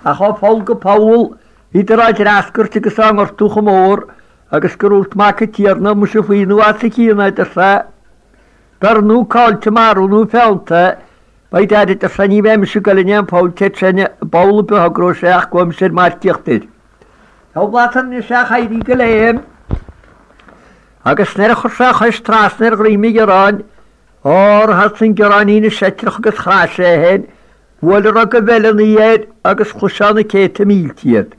ach ó pholl go poll bhíodar á dtreascairt agus á ngortú chomh mór agus gur dhúirt Mac an Tiarna muise faoi nó as a chian é a deir sé. B'fhearr nó caillte marbh nó feannta by dad a deir sé ní bheidh mise ag goil in aon pholl téid sé i bpoll ar bith a thogróidh sé ach gabhfaidh mise ar marcaíocht air. Diabhal anois ach éirí de léim agus nuair a chuir sé a chois trasna ar dhroim an bhioráin, óra sheas an bioráinín ina seitreach agus chraith sé é féin, bhuail a raibh de mheileannaí air agus chloisfeá na céadta mílte iad.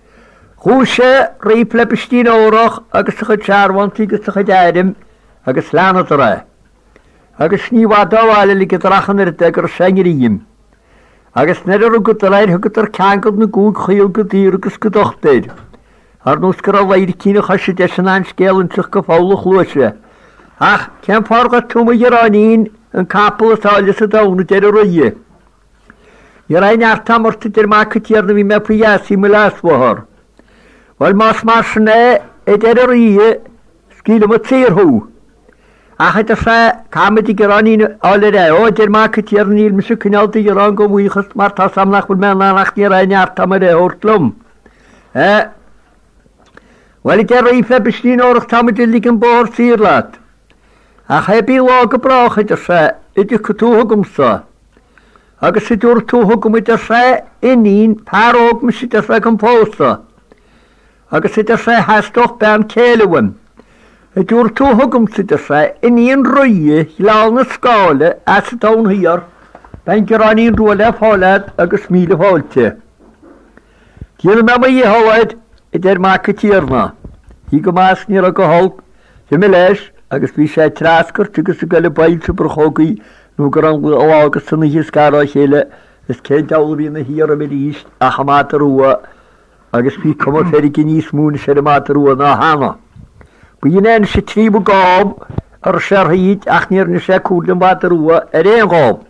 Dhúisigh Rí Phlebistín Órach agus a chuid searbhóntaí agus a chuid airm agus leanadar é. Agus ní i bhfad ó bhaile a ligeadar ach an oiread é go raibh sé i ngreim. Agus nuair a rugadar air thugadar ceangal na gcúig chaol go daor agus go docht air, ar nós go raibh laidhricín ina chois eisean an scéal a inseacht go poll a chluaise. Ach cén fáth ar ghoid tú mo bhioráinín, an capall is áille sa domhan, a deir an rí. Ní raibh aon neart a'm ort, a deir mac an tiarna, bhí mé faoi gheasaí mo leasmháthar. Bhuel, más mar sin é, a deir an rí, scaoilfidh muid saor thú. Ach, a deir sé, caithfimid an bioráinín a fháil ar ais. Ó, a deir mac an tiarna, níl mise ag coinneáil do bhioráin go bhuíochas mar tá's a'm nach bhfuil mé in ann ach ní raibh aon neart a'm ar é a thabhairt liom. Eh. Bhuel, a deir Rí Phleibistín Órach, táimid ag ligean bóthar saor leat. Ach hé bí lá go brách, a deir sé, a dtiocfaidh tú chugamsa. Agus a dtiúrfaidh tú chugam, a deir sé, iníon, fear óg mise, a deir sé, chun pósadh. Agus, a deir sé, theastódh bean céile uaim. A dtiúrfaidh tú chugamsa, a deir sé, iníon rí Ghleann na Scáile as an Domhan Thiar, beidh an Gearáinín Rua le fáil a'd agus míle fáilte. Déanfaidh mé mo dhícheall air, a deir mac an tiarna. Bhí go maith is ní raibh go holc. D'imigh leis agus bhí sé ag treascairt agus ag goil i bpoill is i bprochógaí nó go raibh an lá agus an oíche scartha ó chéile is cén diabhal a bhí ina shuí roimhe arís ach an madra rua agus bhí cuma feirge níos mó anois ar an madra rua ná cheana. B'in é anois an tríomhadh gob a raibh sé thríd ach níor rinne sé cúl den mhadra rua ar aon ghob.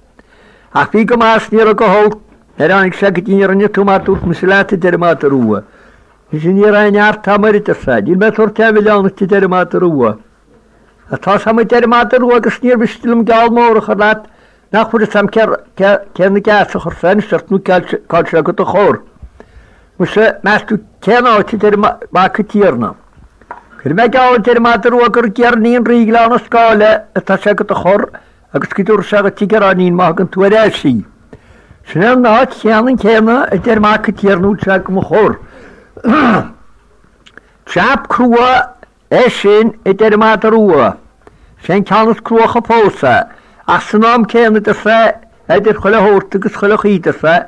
Ach bhí go maith is ní raibh go holc nuair a tháinig sé go dtí ar rinne tú mar dúirt mise leat a deir an madra rua. Mise ní raibh aon neart a'm air a deir sé. Níl mé ag tabhairt aon mhilleán duit a deir an madra rua. Ach tá's a'm a deir an madra rua agus níor mhiste liom geall mór a chur leat nach bhfuil fhios a'm cé na geasa a chuir sé anois ort nó cá bhfuil sé agat a chur. Muise, meas tú cén áit a deir mac an tiarna. Cuirfidh mé geall a deir an madra rua gur ag iníon Rí Ghleann na Scáile atá sé agat a chur agus go dtabharfaidh sé dhuit an gearáinín má thugann tú ar ais í. Sin é an áit cheannann céanna a deir mac an tiarna a bhfuil sé agam a chur. Jab crua é sin, a deir an madra rua. Sé an ceann is cruaiche fós é. Ach san am céanna, a deir sé, idir chuile shórt agus chuile chaoi, a deir sé,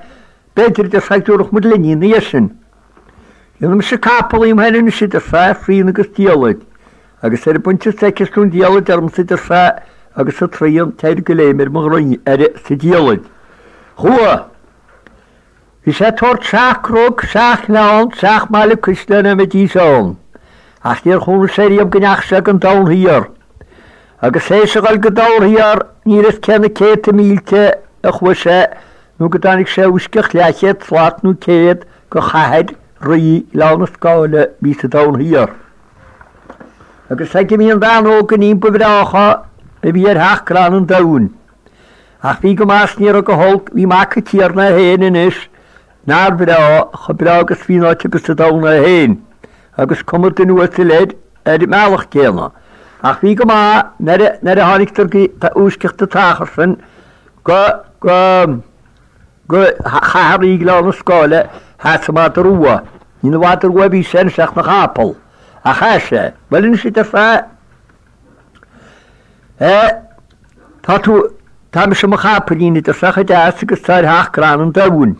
b'fhéidir, a deir sé, go dtabharfadh muid linn í ina dhiaidh sin. Déanfaidh mise capall dhíom féin anois, a deir sé, thrian agus diallait. Agus ar an bpointe is d'fheicfeas tú an diallait ormsa, a deir sé, agus an trian, téir go léim ar mo dhroim, ar, sa diallait. Chuaigh. Bhí sé ag tabhairt seacht gcnoc, seacht ngleann, seacht mbaile cuisle ina mbeidís ann. Ach níor chuala sé riamh go ndeachaigh sé go domhan thiar. Agus théis a ghoil go domhan thiar, níl fhios cé na céadta mílte a chuaigh sé nó go dtáinig sé uaisceacht leathchéad slat nó céad go chathair Rí Ghleann na Scáile a bhí sa domhan thiar. Agus aige a bhí an bhean óg iníon ba bhreácha a bhí ar sheacht gcrann an domhain. Ach bhí go maith is ní raibh go holc, bhí mac an tiarna é féin anois nár bhreá, chomh breá agus bhí in áit ar bith sa domhan é féin, agus cuma duine uasail air ar an mbealach céanna. Ach bhí go maith nuair a nuair a tháinig go uaisceacht an t-achar sin go go go chathair Rí Ghleann na Scáile, sheas an madra rua. Ní ina mhadra rua a bhí sé anois ach ina chapall. Ach sheas sé. Bhuel anois a deir sé, Eh, tá tú, tá mise i mo chapaillín, a deir sé, chomh deas agus tá ar sheacht gcrann an domhain.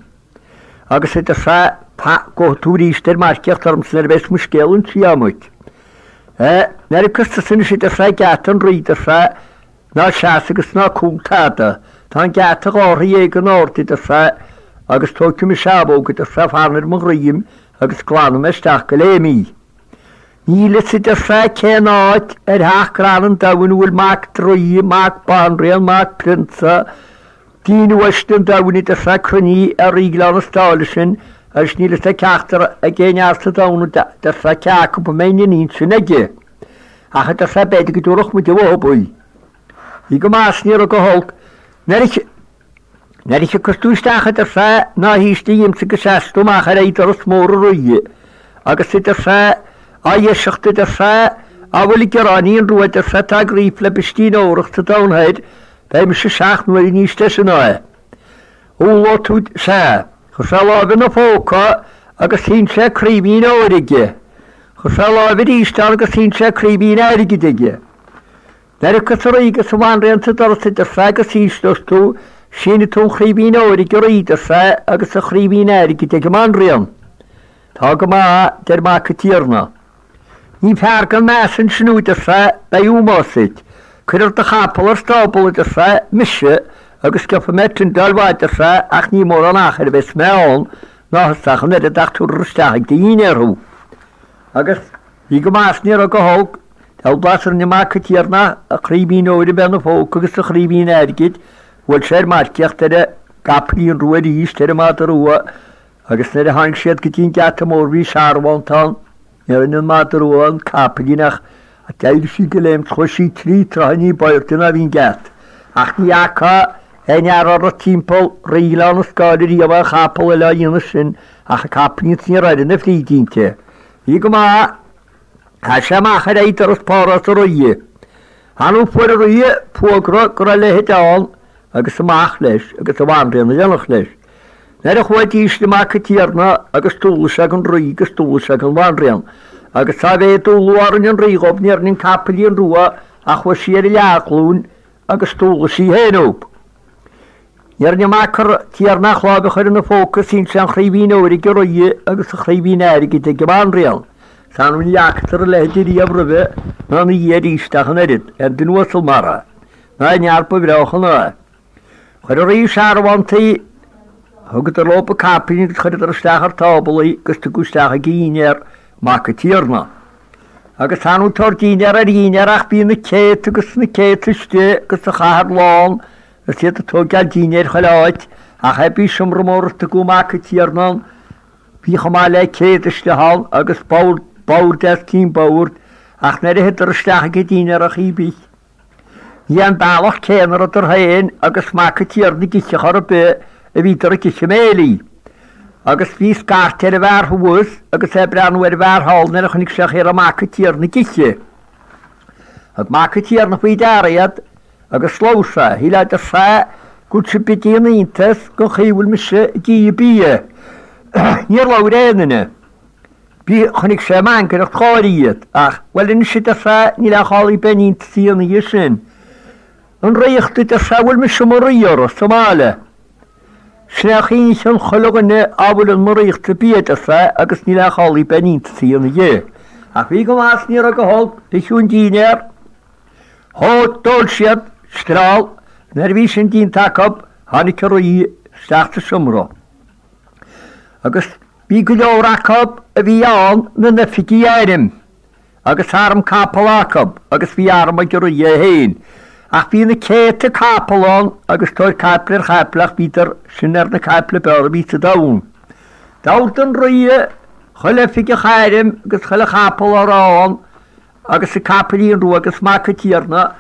Agus, a deir sé, gabhfaidh tú arís ar marcaíocht ormsa nuair a bheas mo scéal inste a'm duit. Eh, nuair a thiocfas tusa anois, a deir sé, ag geata an rí, a deir sé, ná seas agus ná cúl tada. Tá an geata dhá throigh dhéag in airde, a deir sé, agus tógfaidh mise abóg, a deir sé, fan ar mo dhroim agus glanfaidh mé isteach go léim í. Níl fhios, a deir sé, cén áit ar sheacht gcrann an domhain a bhfuil mac draoi, mac banríon, mac prionsa, daoine uaisle an domhain, a deir sé, cruinnithe ar Rí Ghleann na Scáile sin agus níl fhios ag ceachtar ag aon fhear sa domhan, a deir sé, cé acu a mbeidh an iníon sin aige. Ach, a deir sé, b'fhéidir go dtabharfadh muid uathu í. Bhí go maith is ní raibh go holc. Nuair a. Nuair a thiocfas tú isteach, a deir sé, ná hísligh dhíomsa go seasfaidh tú amach ar aghaidh doras mór an rí, agus, a deir sé, á dheiseacht, a deir sé, á bhfuil an gearáinín rua, a deir sé, atá ag Rí Phleibistín Órach sa domhan thoir, beidh mise seacht n-uaire níos deise ná é. Umhlóidh tú, sea. Chuir sé a láimh ina phóca agus shín sé craoibhín óir aige. Chuir sé a láimh arís ann agus shín sé craoibhín airgid aige. Nuair a thiocfas an Rí agus an Bhanríon sa doras a deir sé agus ísleos tú, sínfidh tú an chraoibhín óir ag an Rí, a deir sé, agus an chraoibhín airgid ag an mBanríon. Tá go maith, deir mac an tiarna. Ní fear gan meas ansin thú, a deir sé, beidh ómós duit. Cuirfear do chapall ar stábla, a deir sé, mise, agus gheobhaidh mé tindeáil mhaith, a deir sé, ach ní mórán achair a bheas mé ann, ná thusa ach an oiread ach tabharfar isteach ag do dhínnéar thú. Agus bhí go maith is ní raibh go holc. Diabhal blas a rinne mac an tiarna an chraoibhín óir a bheith ina phóca agus an chraoibhín airgid, bhuail sé ar marcaíocht ar an gcapaillín rua arís, ar an madadh rua, agus nuair a tháinig siad go dtí an geata mór bhí searbhónta ann. Ní rinne an madadh rua an capaillín ach d'éirigh sí de léim chuaigh sí trí troithe ní b'airde ná bhí an geata. Ach ní fhaca aon fhear a raibh timpeall Rí Ghleann na Scáil riamh aon chapall eile á dhéanamh sin ach an capaillín is níor éirigh na fríd inti. Bhí go maith. Chaith sé amach ar aghaidh doras párás an Rí. Ann fuair an Rí fuagra go raibh a leithéid ann agus amach leis agus a bhanríon in éineacht leis. Nuair a chuaigh d'ísligh mac an tiarna agus d'umhlaigh sé don Rí agus d'umhlaigh sé don bhanríon. Agus dá mhéad umhlú a rinne an Rí dhóibh ní rinne an capaillín rua ach chuaigh sí ar a leathghlúin agus d'umhlaigh sí féin dhóibh. Ní rinne mac an tiarna ach láimh a chur ina phóca is shín sé an chraoibhín óir ag an Rí agus an chraoibhín airgid ag an mbanríon. Is annamh ní fhacadar a leithéid riamh roimhe ná ina dhiaidh arís ach an oiread, aon duine uasal mar é, ná aon fhear ba bhreácha ná é. Chuir an Rí searbhóntaí, thugadar leo an capaillín agus chuireadar isteach ar tábla í agus tugadh isteach ag an dhínnéar mac an tiarna. Agus ann tabhair dínnéar ar dhínnéar ach bhí na céadta agus na céadta istigh agus an chathair lán is iad ag tóigeáil dínnéir chuile áit ach hé bí seomra mór ar tugadh mac an tiarna ann bhí chomh maith le 100 istigh ann agus bord bord os cionn boird ach nuair a shuíodar isteach ag an dínnéar a chaoi bith Ní an bealach céanna a rabhadar féin agus mac an tiarna ag ithe chor ar bith a bhíodar ag ithe béilí. Agus bhí scairt ar an bhfear thuas agus é ag breathnú ar an bhfear thall nuair a chonaic sé an chaoi a raibh mac an tiarna ag ithe. Thug mac an tiarna faoi deara iad agus labhair sé, Shílfeá a deir sé, go bhfuil sibh ag déanamh iontais den chaoi a bhfuil mise ag ithe bia. Níor labhair aon duine. Bhí, chonaic sé mangaireacht gháire iad, ach, bhuel anois a deir sé, níl aon chall ar bith aon iontas a dhéanamh dhe sin. An ríocht, a deir sé, a bhfuil mise mo rí orthu, sa mbaile. Sin é an chaoi a n-itheann chuile dhuine a bhfuil in mo ríochtsa bia, a deir sé, agus níl aon chall ar bith aon iontas a dhéanamh dhe. Ach bhí go maith is ní raibh go holc, itheadh an dínnéar. Thóg, d'ól siad, streall, nuair a bhí sin déanta acu, tháinig an rí isteach sa seomra. Agus bhí go leor acu a bhí ann 'na n-oifigigh airm, agus arm capall acu, agus bhí arm ag an rí é féin. Ach bhí na céadta capall ann, agus tóir caiple ar chaiple, ach bhíodar sin ar na caiple b'fhearr a bhí sa domhan. D'ordaigh an rí chuile oifigeach airm agus chuile chapall a raibh ann, agus an capaillín rua agus mac an tiarna,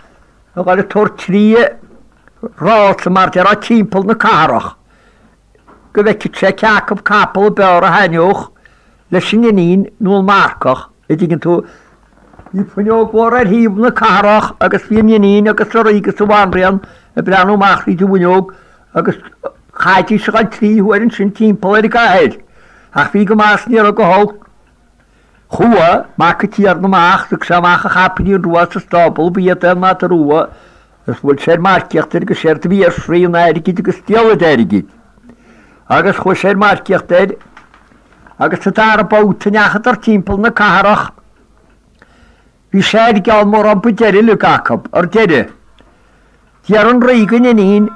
a dhul ag tabhairt trí rása mar déarfá timpeall na cathrach. go bhfeicfeadh sé cé acu capall ab fhearr a thaitneodh leis an iníon nó an marcach, a dtuigeann tú. Bhí fuinneog mhór ar thaobh na cathrach agus bhí an iníon agus an rí agus an bhanríon ag breathnú amach thríd an bhfuinneog agus chaithfidís a dhul trí huaire ansin timpeall ar an gcathair. Ach bhí go maith is ní raibh go holc. Chuaigh mac an tiarna amach, thug sé amach a chapaillín rua as an stábla, ba iad é an madadh rua, agus bhuail sé ar marcaíocht air agus séard a bhí ar srian airgid agus diallait airgid. Agus chuaigh sé ar marcaíocht air agus sa dara babhta a ndeachadar timpeall na cathrach bhí sé ar gceann mórán ba deireadh uilig acu, ar deireadh. D'iarr an rí den iníon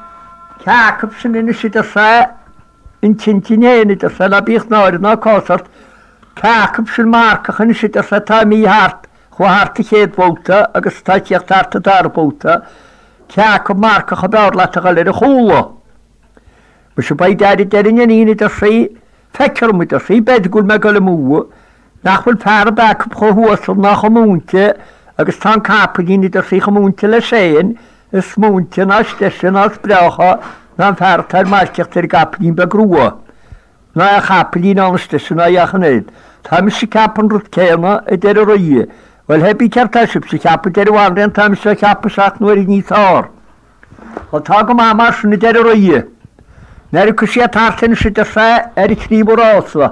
cé acu sin anois a deir sé an t-intinn fhéin a deir sé ná bíodh náire ná cás ort, cé acu sin marcach anois a deir sé atá imithe thart, chuaigh thart an chéad bhabhta agus atá ag tíocht thart an dara babhta, cé acu marcach ab fhearr leat a dhul ar a chúla. Muise by dad a deir an iníon a deir sí, feicfear dom a deir sí, b'fhéidir go bhfuil mé ag dul amú, nach bhfuil fear ar bith acu chomh huasal ná chomh múinte agus tá an capaillín a deir sí chomh múinte leis féin, is múinte ná is deise ná is breácha ná an fear atá ar marcaíocht ar an gcapaillín beag rua, ná aon chapaillín ann is deise ná í ach an oiread. Tá mise ag ceapadh an rud céanna, a deir an rí. Bhuel, hé bí céard tá sibhse a cheapadh, a deir an bhanríon, tá mise á cheapadh seacht n-uaire níos fearr. Bhuel, tá go maith mar sin, a deir an rí. Nuair a thiocfaidh siad thart anois, a deir sé, ar an tríomhadh rása.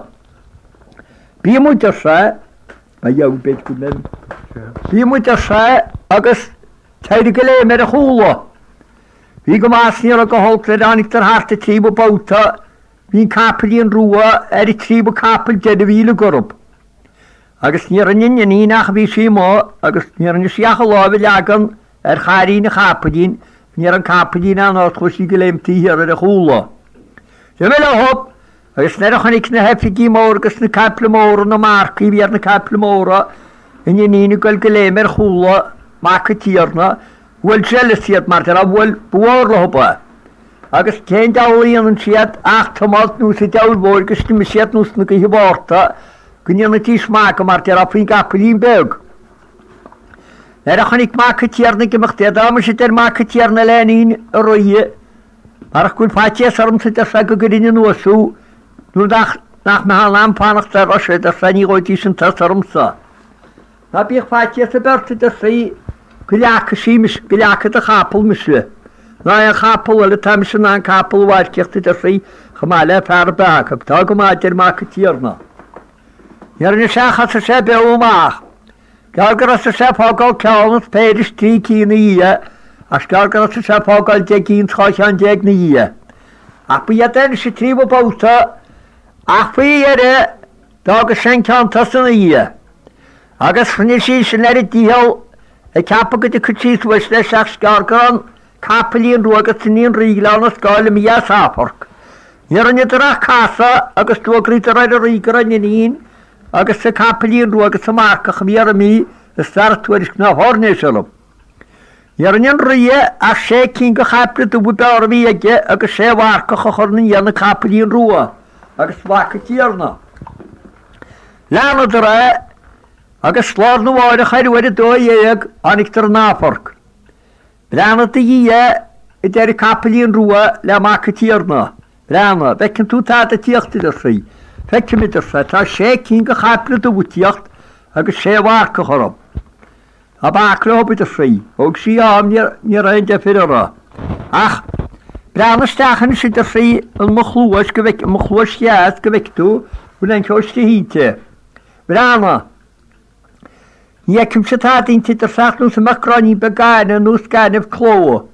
Bíonn muid, a deir sé. Mar gheall, b'fhéidir go mbeidh. Bhí muid, ar sé, agus d'éirigh de léim ar a chúla. Bhí go maith is ní raibh go holc nuair a tháinigdar thart an tríomhadh babhta, bhí an capaillín rua ar an tríomhadh capall deireadh a bhí uilig orthu. Agus ní rinne an iníon ach bhí sí amuigh agus ní rinne sí ach a láimh a leagan ar chairín an chapaillín, ní raibh an capaillín ann ach chuaigh sí de léim taobh thiar ar a chúla. D'imigh leo agus nuair a chonaic na hoifigigh móra agus na caiple móra na marcaigh a bhí ar na caiple móra, an iníon ag goil de léim ar chúla mac an tiarna, bhuail jealous iad mar déarfá, bhuail, ba mhór leo é. Agus cén diabhal a dhéanann siad ach tiomáilt anuas an diabhail mhóir agus d'imigh siad anuas na gaoithe Mhárta go ndéanfaidís magadh mar déarfá faoin gcapaillín beag. Nuair a chonaic mac an tiarna ag imeacht iad, Á muise, a deir mac an tiarna le iníon an rí, marach go bhfuil faitíos ormsa, a deir sé, go gcuirfinn anuas thú, nuair nach nach mbeifeá in ann fanacht ar ais, a deir sé, ní ghabhfaidís an turas ormsa. Ná bíodh faitíos ar bith ort, a deir sí, go leagfaidh sí mise, go leagfaidh do chapall mise. Ná aon chapall eile, tá mise in ann capall a mharcaíocht, a deir sí, chomh maith le fear ar bith acu. Tá go maith, a deir mac an tiarna. Ní rinne sé ach thosaigh sé ag beabhadh amach. Gearr gur thosaigh sé ag fágáil ceann is péire is trí cinn ina dhiaidh, ach is gearr gur thosaigh sé ag fágáil 10 gcinn is 12 cheann ina dhiaidh. Ach ba iad anois an tríomhadh babhta, ach faoi dheireadh, D'fhága sé an ceann tosaigh ina dhiaidh agus rinne sí sin ar a dícheall ag ceapadh go dtiocfadh sí suas leis ach is gearr go raibh an capaillín rua agus iníon Rí Ghleann na Scáil imithe as amharc. Ní rinneadar ach casadh agus d'fhógraíodar ar an Rí go raibh an iníon agus an capaillín rua agus an marcach a bhí orthu imithe is fearr tuairisc ná fairnéis orthu. Ní rinne an Rí ach sé cinn de chaiple dubha ab fhearr a bhí aige agus sé mharcach a chur ina dhiaidh an capaillín rua agus mhac an tiarna. Leanadar é agus lá arna mháireach ar uair 12 tháinigdar in amharc. Breathnaigh do Dhia, a deir an capaillín rua le mac an tiarna. Breathnaigh, an bhfeiceann tú tada ag tíocht, a deir sí. Feicim, a deir sé, tá sé cinn de chaiple dubha ag tíocht agus sé mharcach orthu. Ná bac leo, a deir sí. Thóg sí am, ní raibh aon deifir uirthi. Ach, breathnaigh isteach anois, a deir sí, in mo chluais, go bhfeic, mo chluais dheas, go bhfeice tú an bhfuil aon cheo istigh inti. Breathnaigh! Ní fheicimse tada inti, a deir sé, ach nós a mbeadh gráinnín beag gainimh, nós gaineamh cló.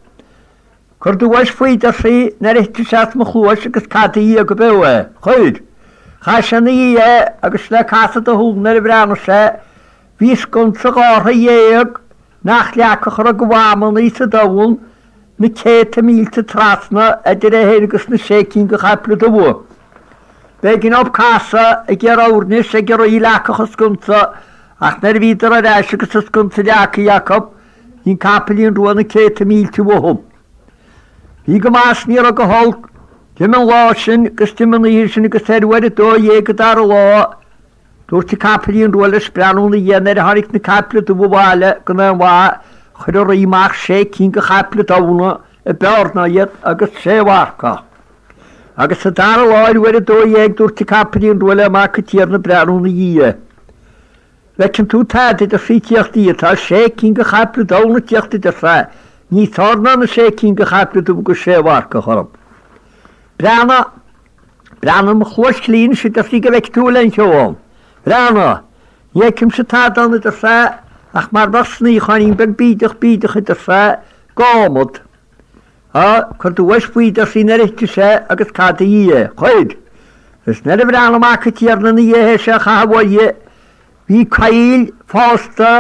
Cuir do bhois faoi, a deir sí, nuair a thitfidh sé as mo chluais agus cad a Dhia go beo é. Chuir. Chaith sé ina dhiaidh é agus le casadh de shúl nuair a bhreathnaigh sé, Bhí sconsa ghártha dhéag nach leagfadh a raibh de mhamannaí sa domhan na céadta mílte trasna idir é féin agus na sé cinn de chaiple dubha. B'éigean dóibh casadh ag iarraidh oirnis ag an rí leagfadh an sconsa ach nuair a bhíodar ar ais agus an sconsa leagtha acu bhí an capaillín rua na céadta mílte uathu. Bhí go maith is ní raibh go holc. D'imigh an lá sin agus d'imigh an oíche sin agus ar uair 12 an dara lá Dúirt an capaillín rua leis breathnú ina dhiaidh nuair a tháinig na caiple dubha abhaile gan aon mhaith, chuir an Rí amach sé cinn de chaiple donn a b'fhearr ná iad agus sé mharcach. Agus sa dara lá ar uair 12 dúirt an capaillín rua le mac an tiarna breathnú ina dhiaidh. Bhfeiceann tú tada a deir sé ag tíocht Dia tá sé cinn de chaiple donn ag tíocht a deir sé níos fearr ná na sé cinn de chaiple dubha agus sé mharcach orthu. Breathnaigh! Breathnaigh i mo chluais chlí anois a deir sí go bhfeice tú an bhfuil aon cheo ann. Breathnaigh! Ní fheicimse tada ann a deir sé, ach mar bheadh snoíocháinín beag bídeach bídeach a deir sé, d'adhmad. Á, cuir do bhois faoi a deir sí nuair a thitfidh sé agus cad a Dhia é. Chuir. Agus nuair a bhreathnaigh mac an tiarna ina dhiaidh théis é a chaitheamh uaidh, bhí coill fásta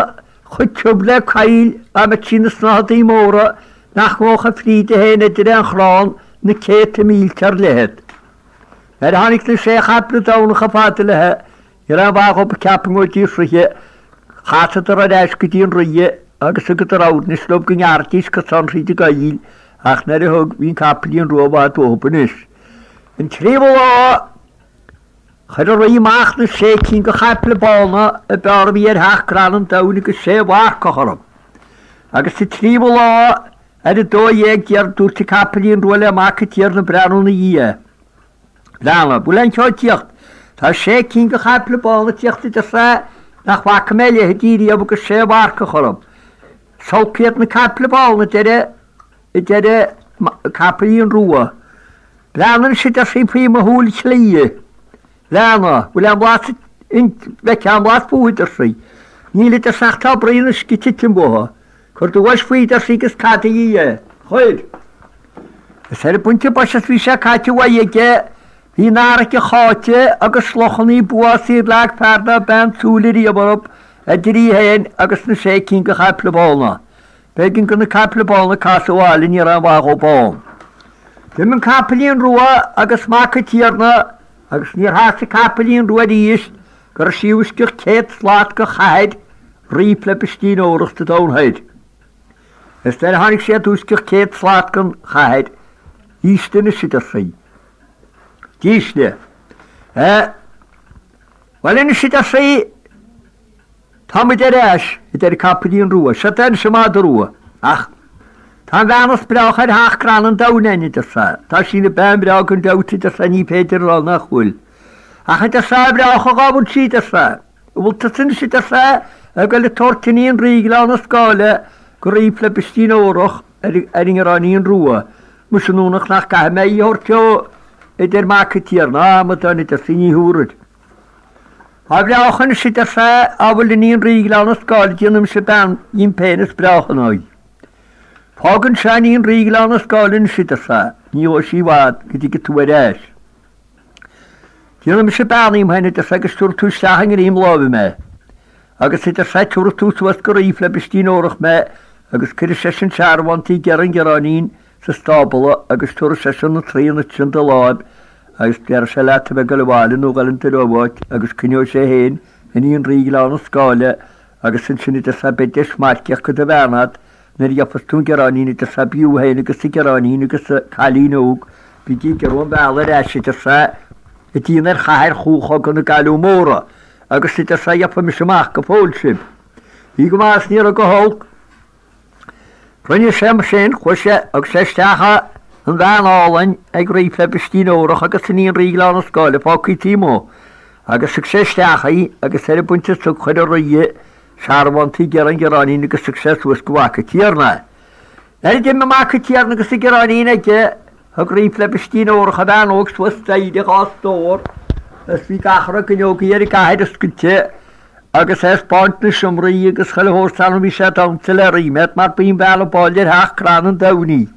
chomh tiubh le coill dá mbeadh sí ina snáthaidí móra nach ngabhfadh a fríde féin idir aon chrann na céadta mílte ar leithead. Nuair a tháinig na sé chaiple donn chomh fada léi, ní raibh aon mhaith dhób ag ceapadh go ngabhfaidís thríthi, chasadar ar ais go dtí an rí agus thugadar oirnis leo go ngearrfaidís cosán thríd an gcoill, ach nuair a thug, bhí an capaillín rua i bhfad uathu anois. An tríomhadh lá, chuir an rí amach na sé cinn de chaiple bána a b'fhearr a bhí ar theach crann an domhain agus sé mharcach orthu. Agus sa tríomhadh lá, ar a 12 déar dúirt an capaillín rua le mac an tiarna breathnú ina dhiaidh. Breathnaigh, bhfuil aon cheo ag tíocht? Tá sé cinn de chaiple bána ag tíocht a deir sé nach bhfaca mé a leithéidí riamh agus sé mharcach orthu. Is olc iad na caiple bána a deir a deir an capaillín rua. Breathnaigh anois a deir sí faoi mo shúil chlí. Breathnaigh, bhfuil aon bhlas. Bheifeá i mblas fúthu, a deir sí. Níl, a deir sí, ach tá braon uisce ag titim uathu. Cuir do bhois faoi, a deir sí, agus cadaigí é. Chuir. Is ar an bpointe boise is bhí sé caite uaidh aige, bhí an fharraige cháite agus lochannaí b'uafásaí ar leag fear ná bean súil ariamh orthu, idir í féin agus na sé cinn de chaiple bána. B'éigean do na caiple bána casadh abhaile, ní raibh aon mhaith dhóibh ann. D'imigh an capaillín rua agus mac an tiarna agus níor sheas an capaillín rua arís go raibh sí i bhfoisceacht 100 slat de chathair Rí Phleibistín Órach sa Domhan Thoir. Is nuair a tháinig sé i bhfoisceacht 100 slat den chathair, Ísle anois, a deir sí. Dísle. Bhuel anois, a deir sí, Tá muid ar ais, a deir an capaillín rua. Seod é anois an madra rua. Ach tá an bhean is breácha ar theach crann an domhain againn, a deir sé. Tá sí ina bean bhreá gan dabht, a deir sé, ní féidir a rá nach bhfuil. Ach, a deir sé, a bhreácha dhá bhfuil sí, a deir sé. An bhfuil tusa anois, a deir sé, ag goil ag tabhairt iníon Rí Ghleann na Scáile go Rí Phleibistín Órach ar an nGearráinín Rua. Muise an ionadh nach gcaithfidh mé í a thabhairt dó, a deir mac an tiarna. Á, amadáin, a deir sí, ní thabharfair. A bhreácha anois, a deir sé, á bhfuil iníon Rí Ghleann na Scáile, déanfaidh mise bean dhíom féin is breácha ná í. Fág anseo iníon Rí Ghleann na Scáile anois, a deir sé, ní gheobhaidh sí i bhfad go dtige tú ar ais. Déanfaidh mise bean dhíom féin, a deir sé, agus tabharfaidh tú isteach i ngreim láimhe mé. Agus, a deir sé, tabharfaidh tú suas go Rí Phleibistín Órach mé agus cuirfidh seisean searbhóntaí ag iarraidh an ghearráinín sa stábla agus tabharfaidh seisean na traonach sin de láimh agus déarfaidh sé leat a bheith ag dul abhaile nó dhul in do áit agus coinneoidh sé féin iníon Rí Ghleann na Scáile agus ansin a deir sé beidh deis marcaíochta do bhean agat nuair a gheofas tú an gearráinín a deir sé bíodh féin agus an gearráinín agus an cailín óg bígí ag iarraidh an bhealaigh ar ais a deir sé i dtír ar chathair Chú Chogadh na gCailleadh Móra agus a deir sé gheobhaidh mise amach go fóill sibh. Bhí go maith is ní raibh go holc. Rinne sé mar sin, chuaigh sé, thug sé isteach an bhean álainn ag Rí Phleibistín Órach agus iníon Rí Ghleann na Scáile fágtha taobh amuigh, agus thug sé isteach í, agus ar an bpointe san chuir an Rí searbhóntaí ag iarraidh an ghearráinín agus thug sé suas go mhac an tiarna é. Nuair a d'imigh mac an tiarna agus an gearráinín aige, thug Rí Phleibistín Órach an bhean óg suas staighre dhá stór is bhí gach a raibh d'fhuinneogaí ar an gcathair oscailte agus é ag 'spáint na seomraí agus chuile shórt ann bhí sé ag damhsa le ríméad mar b'í an bhean ab áille ar theach crann an domhain í.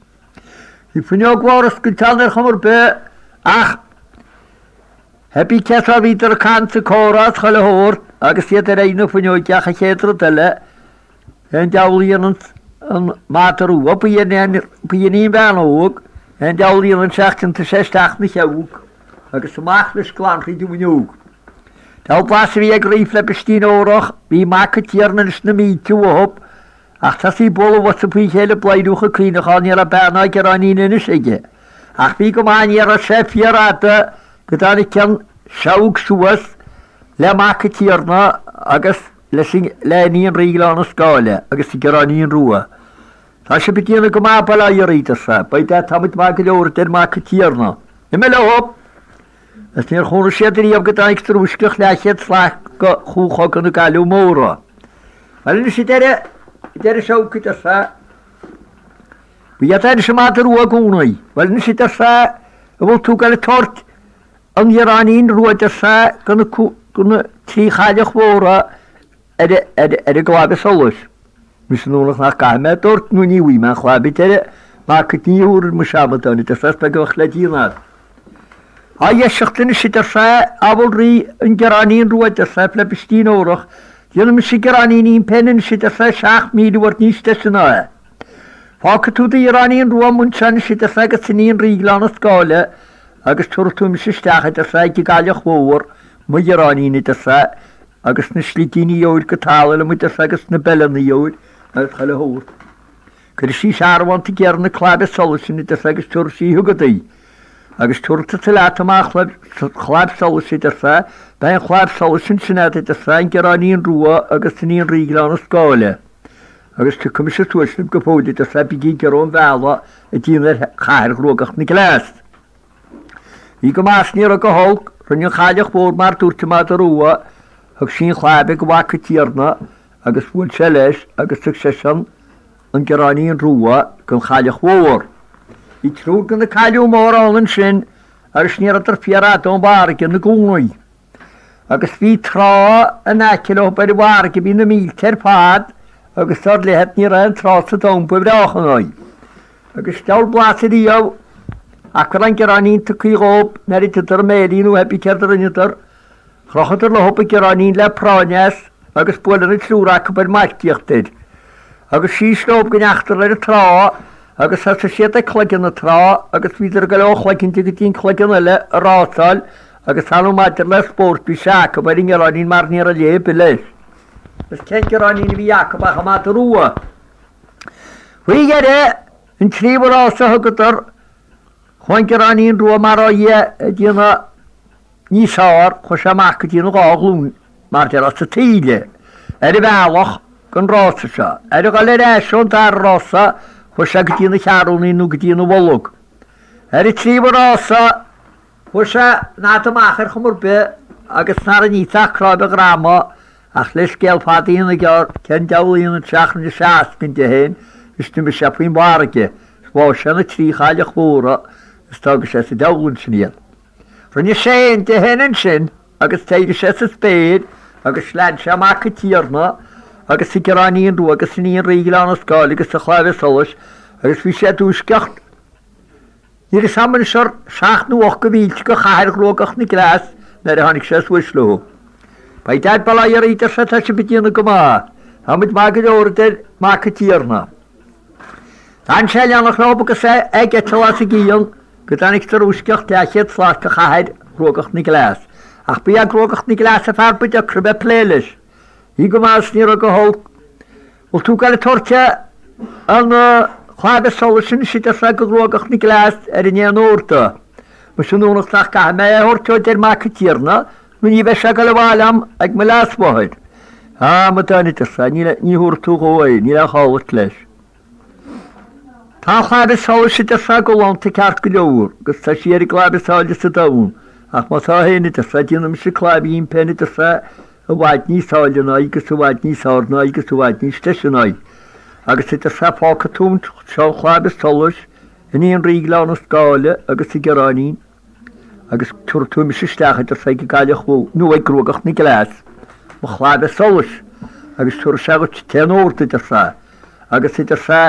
Bhí fuinneog mhór oscailte ann ar chuma ar bith ach thébí cé seo bhíodar ag caint ag comhrá is chuile shórt agus iad ar aghaidh na fuinneoige ach an chéad rud eile Cén diabhal a dhéanann an madra rua? Ba í an bhean óg. Cén diabhal a dhéanann sé ach tiontaigh sé isteach 'na sheabhac agus amach leis glan thríd an bhfuinneog. Diabhal blas a bhí ag Rí Phleibistín Órach, bhí mac an tiarna anois na mílte uathu, ach tosaigh ag bualadh a bhosa faoi chéile ag bladhriúch ag caoineachán, ní raibh bean ná gearáinín anois aige. Ach bhí go maith, ní raibh sé fíorfhada go dtáinig an seabhac suas le mac an tiarna agus leis an le iníon Rí Ghleann na Scáile agus an Gearáinín Rua. Tá sibh ag déanamh go maith, bail ó Dhia oraibh, a deir sé. By dad, tá muid maith go leor, a deir mac an tiarna. Imigh leo! Agus níor chúnaigh siad riamh go dtáinig i bhfoisceacht leathchéad slat go Chú Chogadh na gCailleadh Móra. Bhuel anois, a deir a deir an seabhac, a deir sé. Ba iad anois an madra rua i gcónaí. Bhuel anois, a deir sé, an bhfuil tú ag goil ag tabhairt An Ghearráinín Rua a deir sé go na trí chailleach mhóra ar an gclaibhe solais. Mise an ionadh nach gcaithfidh mé a dtabhairt nó ní bhfaighidh mé an chlaibhe deireadh mac an ní thabharfaidh mise amadáin a deir sé is beag a bheadh le déanamh agat. Á dheiseacht anois a deir sé abhal rí an Ghearráinín Rua a deir sé Phleibistín Órach déanfaidh mise gearáinín dhíom féin anois a deir sé 7,000 uair níos deise ná é. Fágfaidh tú do Ghearráinín Rua amuigh anseo anois a deir sé agus iníon Rí Ghleann na Scáile Agus tabharfaidh tú mise isteach, a deir sé, ag an gcailleach mhór, mo ghearáinín, a deir sé, agus na slidíní óir go talamh liom, a deir sé, agus na beileanna óir agus chuile shórt. Cuirfidh sí searbhónta ag iarraidh na claibhe solais sin, a deir sé, agus tabharfaidh sí chugat í. Agus tabharfaidh tusa leat amach claib solais, a deir sé, beidh an chlaib solais ansin agat, a deir sé, an gearáinín rua agus iníon Rí Ghleann na Scáile. Agus tiocfaidh mise suas libh go fóill, a deir sé, bígí ag iarraidh an bhealaigh i dtír ar chathair ghruagach na gcleas. Bhí go maith is ní raibh go holc, rinne an chailleach mhór mar dúirt an madra rua, thug sí an chlaibhe go mhac an tiarna agus bhuail sé leis agus thug seisean an gearáinín rua don chailleach mhór. Bhí triúr de na cailleadh móra ann ansin agus ní rabhadar fíorfhada ón bhfarraige ina gcónaí. Agus bhí trá in aice leo ar an bhfarraige, bhí na mílte ar fad agus dar leat ní raibh aon trá sa domhan ba bhreácha ná í. Agus diabhal blas ariamh ach go raibh an gearáinín tugtha dhób nuair a d'itheadar a mbéilí nó pé céard a rinneadar. Chrochadar leo an gearáinín le práinn as agus buaileadh an triúr acu ar marcaíocht air. Agus síos leo go ndeachadar ar an trá agus thosaigh siad ag cloigeann na trá agus bhíodar ag dul ó chloigeann de go dtí an cloigeann eile ag rásáil agus ar ndóigh maidir le spórt bhí sé acu ar an ngearáinín mar ní raibh lé ar bith leis. Is cén gearáinín a bhí acu ach an madadh rua. Faoi dheireadh, an tríomhadh rása a thugadar, chuaigh an gearáinín rua mar a bhí ag déanamh níos fearr, chuaigh sé amach go dtí na dhá ghlúin mar déarfá sa taoille ar a bhealach don rása seo. Ar a dhul ar ais ón dara rása, chuaigh sé go dtí na cheathrúnaí nó go dtí na bholg. Ar an tríomhadh rása, Chuaigh sé n'fheadar amach ar chuma ar bith agus nár aníos ach cráib a dhroma, ach le scéal fada a dhéanamh gearr, cén diabhal a dhéanann sé ach rinne sé eascann de fhéin is d'imigh sé faoin bhfarraige is bháigh sé na trí chailleach mhóra is d'fhága sé sa diabhal ansin iad. Rinne sé éan de fhéin ansin agus d'éirigh sé sa spéir agus lean sé Mac an Tiarna agus an Gearáinín Rua agus Iníon Rí Ghleann na Scáil agus an Chlaidheamh Soluis agus bhí sé i dtuaisceart Níl fhios a'm anois ar sheacht nó ocht de mhílte de chathair Ghruagach na gCleas nuair a tháinig sé suas leo. By dad bail ó Dhia oraibh, a deir sé, tá sibh ag déanamh go maith. Tá muid maith go leor, a deir Mac an Tiarna. D'fhan sé ag leanacht leo agus é ag eiteall as a gcionn go dtáinig sé i dtuaisceart leathchéad slat de chathair Ghruagach na gCleas. Ach ba é Gruagach na gCleas an fear ba deacra bheith ag plé leis. Bhí go maith is ní raibh go holc. Bhfuil tú ag goil ag tabhairt an chlaidheamh solais anois a deir sé go Gruagach na gCleas ar an éan ór do. Muise an fhiúnach nach gcaithfidh mé é a thabhairt dó a deir Mac an Tiarna nó ní bheidh sé ag goil abhaile a'm ag mo leasmháthair. Á, amadán a deir sé, ní thabharfaidh tú dhó é, níl aon chall duit leis. Tá an chlaidheamh solais a deir sé galánta ceart go leor agus tá sí ar an gclaidheamh is áille sa domhan ach má tá féin a deir sé déanfaidh mise claidheamh dhíom féin a deir sé i bhfad níos áille ná í agus i bhfad níos fearr ná í agus i bhfad níos deise ná í. Agus a deir sé fágfaidh tú anseo an claidheamh solais, iníon Rí Ghleann na Scáile agus an Gearáinín agus tabharfaidh tú mise isteach a deir sé ag an gCailleach Mhór nó ag Gruagach na gCleas, mo chlaidheamh solais agus tabharfaidh sé dhuit an t-éan ór a deir sé agus a deir sé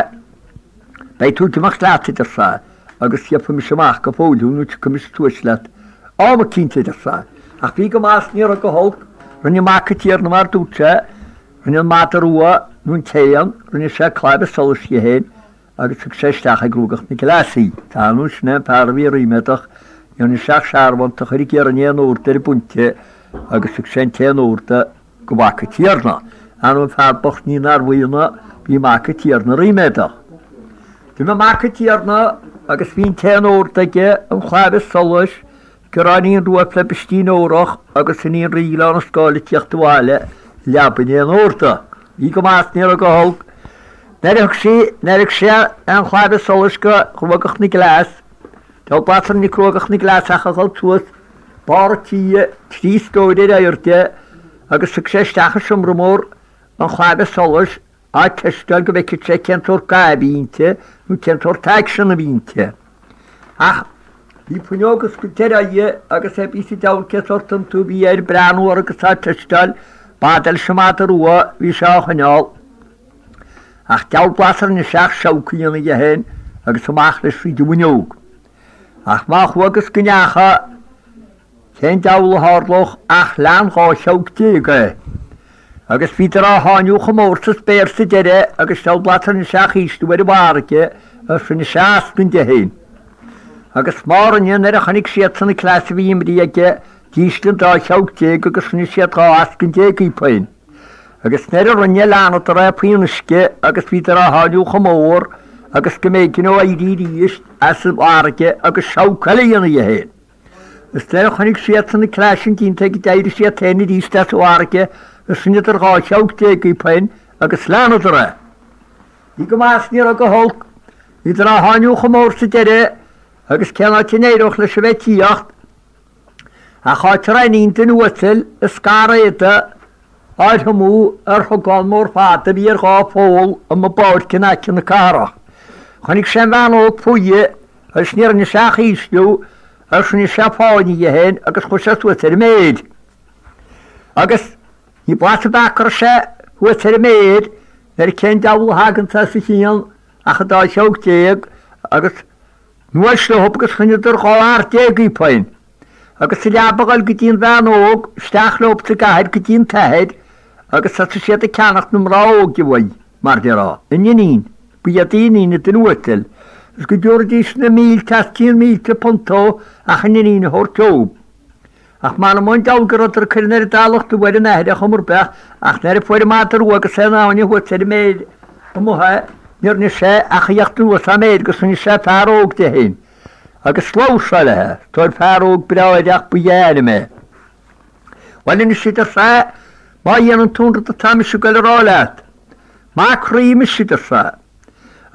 Beidh tú ag imeacht leat, a deir sé, agus gheobhaidh mise amach go fóill thú nó tiocfaidh mise suas leat. Á, cinnte, a deir sé. Ach bhí go maith is ní raibh go holc. Rinne Mac an Tiarna mar dúirt sé, rinne an madadh rua, nó an t-éan, rinne sé claidheamh solais dhe féin agus thug sé isteach ag Gruagach na gCleas í. Tá nó sin é an fear a bhí ríméadach, ní rinne sé ach searbhónta a chur ag iarraidh an éan óir ar an bpointe agus thug sé an t-éan ór do. go Mhac an Tiarna. Ar ndóigh an fear bocht ní nárbh ionadh, bhí Mac an Tiarna ríméadach. D'imigh Mac an Tiarna agus bhí an t-éan ór aige, an claidheamh solais, Gearáinín Rua Phleibistín Órach agus Iníon Rí Ghleann na Scáil ag tíocht abhaile i leaba an éin óir dó. Bhí go maith is ní raibh go holc. Nuair a thug sí, nuair a thug sé an claidheamh solais go Ghruagach na gCleas, Diabhal blas a rinne Gruagach na gCleas ach a dhul suas barr an tí trí stór ar airde agus thug sé isteach i seomra mór an chlaidheamh solais á teisteáil go bhfeicfeadh sé cén sórt ga a bhí inti nó cén sórt aicsean a bhí inti. Ach bhí fuinneog oscailte ar aghaidh agus é bhí sa diabhal cén sórt iontú a bhí air breathnú uirthi agus á teisteáil b'fhada leis an madadh rua bhí sé á choinneáil. Ach diabhal blas a rinne sé ach seabhac a dhéanamh dhe féin agus amach leis fríd an bhfuinneog. Ach má chuaigh agus go ndeacha, cén diabhal a tharlódh ach lean 12 sheabhac é. Agus bhíodar á sháinniú chomh mór sa spéir sa deireadh agus diabhal blas a rinne sé ach ísliú ar an bhfarraige agus rinne sé eascann de féin. Agus má rinne, nuair a chonaic siadsan an cleas a bhí imrithe aige, d'ísligh an dá sheabhac agus rinne siad 12 eascann díobh féin. Agus nuair a rinne, leanadar é faoin uisce agus bhíodar á sháinniú chomh mór agus go mb'éigean dó éirí arís as an bhfarraige agus seabhac eile a dhéanamh dhe féin. Agus nuair a chonaic siadsan an cleas sin déanta aige d'éirigh siad féin arís as an bhfarraige agus rinneadar 12 sheabhac díobh féin agus leanadar é. Bhí go maith is ní raibh go holc. Bhíodar á sháinniú chomh mór sa deireadh agus cén áit a n-éireodh leis a bheith ag tíocht Ach áit a raibh iníon duine uasail ag scaradh éadaigh á thriomú ar shugán mór fada a bhí ar dhá pholl amuigh i bpáirc in aice na cathrach. Chonaic sé an bhean óg fúithi agus ní rinne sé ach ísliú agus rinne sé fáinne dhe féin agus chuaigh sé suas ar an mbéir. Agus ní blas ar bith go raibh sé thuas ar an méir nuair cén diabhal a thaganns as a chionn ach an dá shióg déag agus anuas leob agus rinneadar 12 fhear dhíob féin. Agus sa leaba a ghoil go dtí an bhean óg, isteach leob sa gcathair go dtí an t-athair agus thosaigh siad ag ceannacht na mná óige uaidh, mar déarfá, an iníon, ba iad í iníon an duine uasail, agus go dtabharfaidís na mílte as cionn mílte punt dó ach an iníon a thabhairt dóibh. Ach m'anam ón diabhal go rabhadar ag cur an oiread allachta dubh ar an athair ar chuma ar bith, ach nuair a fuair an madra rua agus é in fháinne thuas ar an méir amuigh é, níor rinne sé ach a theacht anuas á méir agus rinne sé fear óg de fhéin. Agus labhair sé léi, tabhair fear óg breá air ach ba é a ainm é. Bhuel anois a deir sé, má dhéanann tú an rud atá mise ag goil a rá leat. Mac rí mise a deir sé.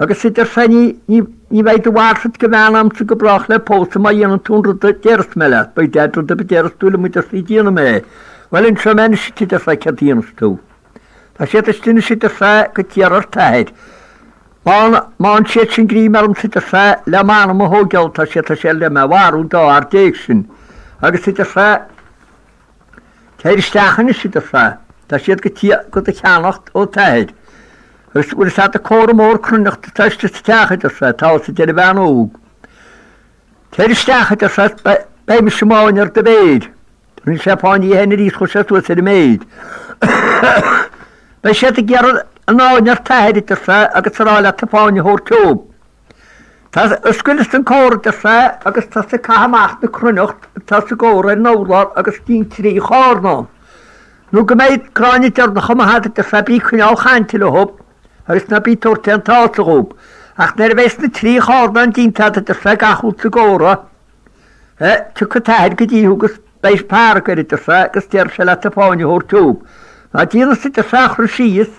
Agus a deir sé, ní, ní, ní bheidh do mharfad go bhean a'msa go brách le pósadh má dhéanann tú an rud a déarfas mé leat. By dad, rud ar bith a déarfas tú liom a deir sí, déanfaidh mé é. Bhuel, inseoidh mé anois duit a deir sé, céard a dhéanfas tú. Tá siad istigh anois a deir sé, go d'iarraidh ar t'athair. Má, má fhaigheann siad sin greim ormsa a deir sé, le m'anam a thóigeáil, tá siad, tá siad le mé a mharú, an dá fhear déag sin. Agus a deir sé, Téir isteach anois, a deir sé, tá siad go tíocht go do cheannacht ó t'athair. Agus bhfuil fhios a'd an cófra mór cruithneachta atá istigh sa teach, a deir sé, tá a deir an bhean óg. Téir isteach, a deir sé, beidh mise i m'fháinne ar do mhéir. Rinne sé fáinne dhe fhéin arís chuir sé suas ar a méir. Beidh siad ag iarraidh an fháinne ar t'athair, a deir sé, agus a rá leat an fáinne a thabhairt dóibh. Tá oscail an cófra, a deir sé, agus tosaigh ag caitheamh amach na cruithneacht atá sa gcófra ar an urlár agus dein trí chárnán. Nó go mbeidh gráinne deireanach amuigh a'd, a deir sé, bí ag coinneáil chainte leo agus ná bí ag tabhairt aon tsásamh dhóibh. Ach nuair a bheas na trí chárnán déanta a'd, a deir sé, gach rud sa gcófra, tiocfaidh t'athair go dtí thú agus beidh fearg air, a deir sé, agus déarfaidh sé leat an fáinne a thabhairt dóibh. Má déanas, a deir sé, a chur síos,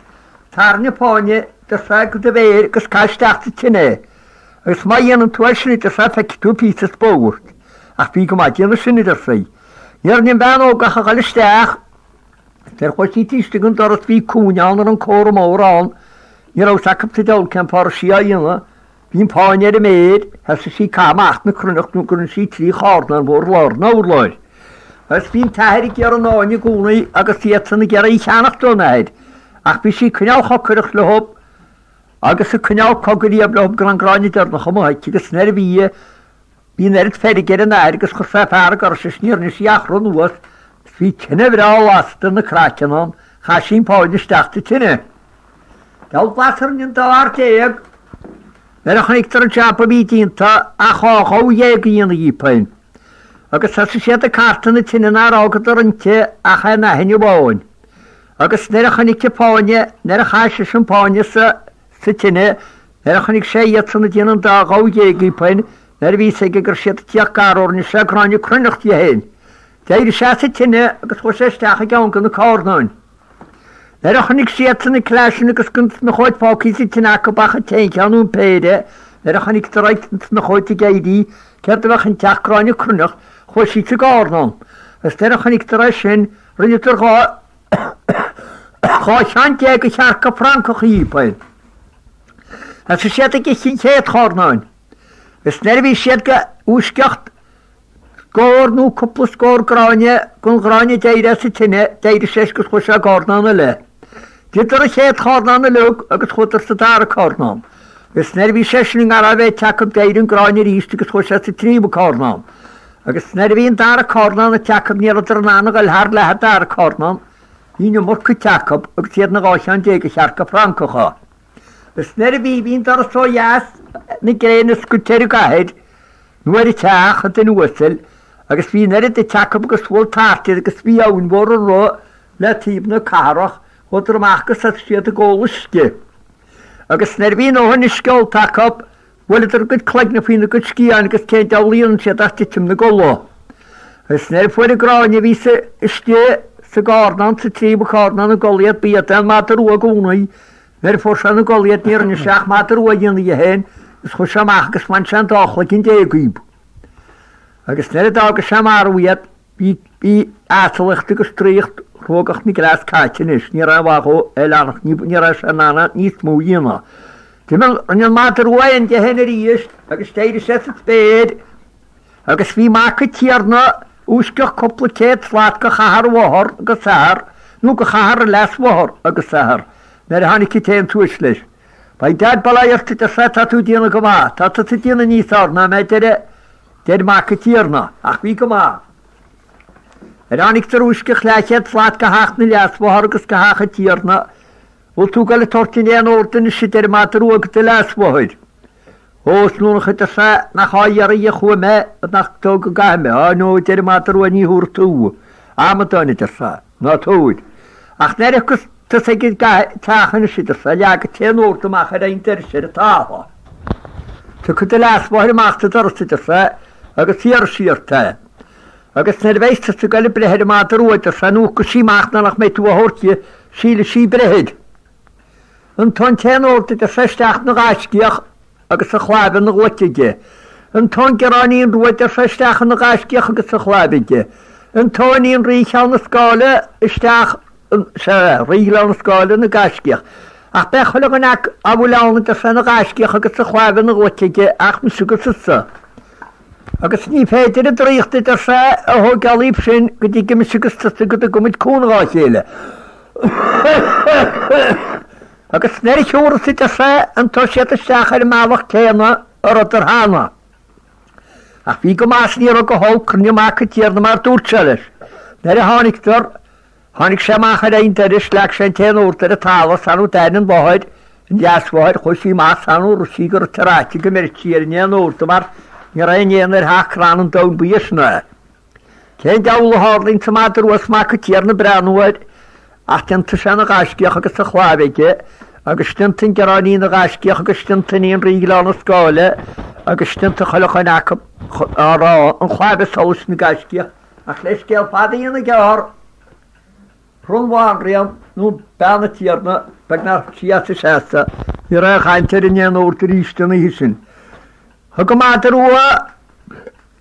Tarraing an fáinne, a deir sé, go do mhéir agus caith isteach sa tine é. Agus má dhéanann tú é sin, a deir sé, feicfidh tú píosa spóirt. Ach bí go maith ag déanamh sin, a deir sí. Ní rinne an bhean óg ach a dhul isteach. Nuair a chuaigh sí taobh istigh den doras bhí cúinne ann a raibh an cófra mór ann. Ní raibh fhios acu sa diabhal cén fáth a raibh sí á dhéanamh. Bhí an fáinne ar a méir, thosaigh sí ag caitheamh amach na cruithneacht nó gur rinne sí trí chárnán mhór lár an urláir. Agus bhí an t-athair ag iarraidh an fháinne i gcónaí agus iadsan ag iarraidh í a cheannacht ón athair. Ach bhí sí ag coinneáil chocaireacht leo agus ag coinneáil cogaidh riamh leo go raibh an gráinne deireanach amuigh aici agus nuair a bhí bhí an oiread feirge ar an athair agus chuir sé fearg uirthi is ní rinne sí ach rith anuas is bhí tine bhreá lasta ina craiceann ann, chaith sí an fáinne isteach sa tine. Diabhal blas a rinne an dá fhear déag nuair a chonaiceadar an jab a bhí déanta ach dhá ghabha dhéag a dhéanamh dhíob féin. Agus thosaigh siad ag cartadh na tine nár fhágadar inti ach aon aithinne amháin. Agus nuair a chonaic an fáinne, nuair a chaith seisean an fáinne sa sa tine, nuair a chonaic sé iadsan ag déanamh an dá ghabha dhéag dhíob féin, nuair a bhí fhios aige go raibh siad ag tíocht gar dó rinne sé gráinne cruithneachta dhe féin. D'éirigh sé as an tine agus chuaigh sé isteach i gceann de na cárnáin. Nuair a chonaic siadsan an cleas sin agus gan sna-chóit fágtha sa tine acu ach an t-aon cheann nó an péire, nuair a chonaiceadar an tsnachóid ag éirí, céard a bheadh inti ach gráinne cruithneacht, chuaigh siad sa gcárnán. Agus nuair a chonaiceadar é sin, rinneadar 12 cheann de chearca francacha dhíob féin. Thosaigh siad ag ithe an chéad chárnáin. Agus nuair a bhí siad go bhfoisceacht Scór nó cúpla scór gráinne den ghráinne a d'éirigh as an tine, d'éirigh sé agus chuaigh sé i gcárnán eile. D'itheadar an chéad chárnán uilig agus chuadar sa dara cárnán. Agus nuair a bhí sé sin i ngar a bheith ite acu d'éirigh an gráinne arís agus chuaigh sé sa tríú cárnán. Agus nuair a bhí an dara cárnán ite acu ní rabhadar in ann a ghoil thar leath an dara cárnán, bhí an iomarca ite acu agus iad na 12 cheann de chearca francacha. Agus nuair a bhí, bhí an doras ó dheas na gréine oscailte ar an gcathair, nó ar an teach, an duine uasail, agus bhí an oiread ite acu agus bhuail tart iad agus bhí abhainn mhór ag rith le taobh na cathrach, chuadar amach agus thosaigh siad ag ól uisce. Agus nuair a bhí a ndóthain uisce ólta acu, bhuaileadar a gcuid cloigne faoina gcuid sciatháin agus cén diabhal a dhéanann siad ach titim 'na gcodladh. Agus nuair a fuair an gráinne a bhí sa istigh sa gcárnán, sa tríú cárnán ina gcodladh iad, ba iad an madra rua i gcónaí, Nuair a fuair sé ina gcodladh iad ní rinne sé ach madra rua a dhéanamh dhe féin agus chuaigh sé amach agus bhain sé an dá chloigeann déag dhíob. Agus nuair a d'fhága sé marbh iad bhí bhí asalaíocht agus draíocht Ruagach na gCreas caite anois, ní raibh aon mhaith dhó é leanacht, ní ní raibh sé in ann níos mó a dhéanamh. D'imigh rinne an madra rua éan de féin arís agus d'éirigh sé sa spéir agus bhí mac an tiarna. Uaisceach cúpla céad slat go chathair a mháthar agus athar, nó go chathair a leasmháthar agus athar, nuair a tháinig an t-éan suas leis. By dad bail ó Dhia ort, a deir sé, tá tú ag déanamh go maith, tá tusa ag déanamh níos fhearr ná mé, a deir, deir mac an tiarna, ach bhí go maith. Nuair a tháinig uaisceach leathchéad slat go theach na leasmháthar agus go theach an tiarna, bhfuil tú ag goil ag tabhairt an éan órd anois, a deir an madra rua go do leasmháthair. Ó, is nuair a deir sé nach á iarraidh a chuaigh mé nach dóigh go gcaithfidh mé. Á, no, a deir an madra rua, ní thabharfaidh tú. Amadán, a deir sé, ná tabhair. Ach nuair a thiocfas tusa ag an teach anois, a deir sé, leag an t-éan órd amach ar aghaidh an dorais ar an talamh. Tiocfaidh do leasmháthair amach sa doras, a deir sé, agus iarrfaidh sí ort é. Agus nuair a bheidhs tusa ag goil ag breith ar an madra rua, a deir sé, nuair a thiocfas sí amach nuair nach mbeidh tú á thabhairt di, sílfidh sí breith air. Iontóidh an t-éan órd, a deir sé, isteach ina ghaiscíoch agus a chlaimhe ina ghlaic aige. Iontóidh an Gearáinín Rua, a deir sé, isteach ina ghaiscíoch agus a chlaimhe aige. Iontóidh iníon Rí Cheann na Scáile isteach, sea, Rí Ghleann na Scáile ina gaiscíoch. Ach beidh chuile dhuine acu a bhfuil ann, a deir sé, ina ghaiscíoch agus a chlaimhe ina ghlaic aige ach mise agus tusa. Agus ní féidir an draíocht, a deir sé, a thóigeáil dhíobh sin go dtí go mise agus tusa go dtuga muid cúnamh dhá chéile. Agus nuair a thiúrfas, a deir sé, iontóidh siad isteach ar an mbealach céanna a rabhadar cheana. Ach bhí go maith is ní raibh go holc, rinne mac an tiarna mar dúirt sé leis. Nuair a tháinigdar, Tháinig sé amach ar aghaidh an dorais, leag sé an t-éan órd ar an talamh, 's ann d'aithin an mháthair, an leasmháthair, chuaigh sí amach 's ann rith sí go raibh sé ráite go mbeireadh sí ar an éan órd mar ní raibh aon éan ar theach crann an domhain ba dheise ná é. Cén diabhal a tharlaíonn sa madra rua 's mac an tiarna breathnú air ach d'iontaigh sé ina ghaiscíoch agus a chlaimhe aige agus d'iontaigh an gearáinín ina ghaiscíoch agus d'iontaigh iníon Rí Ghleann na Scáile agus d'iontaigh chuile dhuine acu á rá an claimhe solais na gaiscíoch Ach le scéal fada a dhéanamh gearr, chrom an bhanríon, nó bean an tiarna, beag nár thit sí as a seasamh, ní raibh aon chaint ar an éan órd arís an oíche sin. Thug an madra rua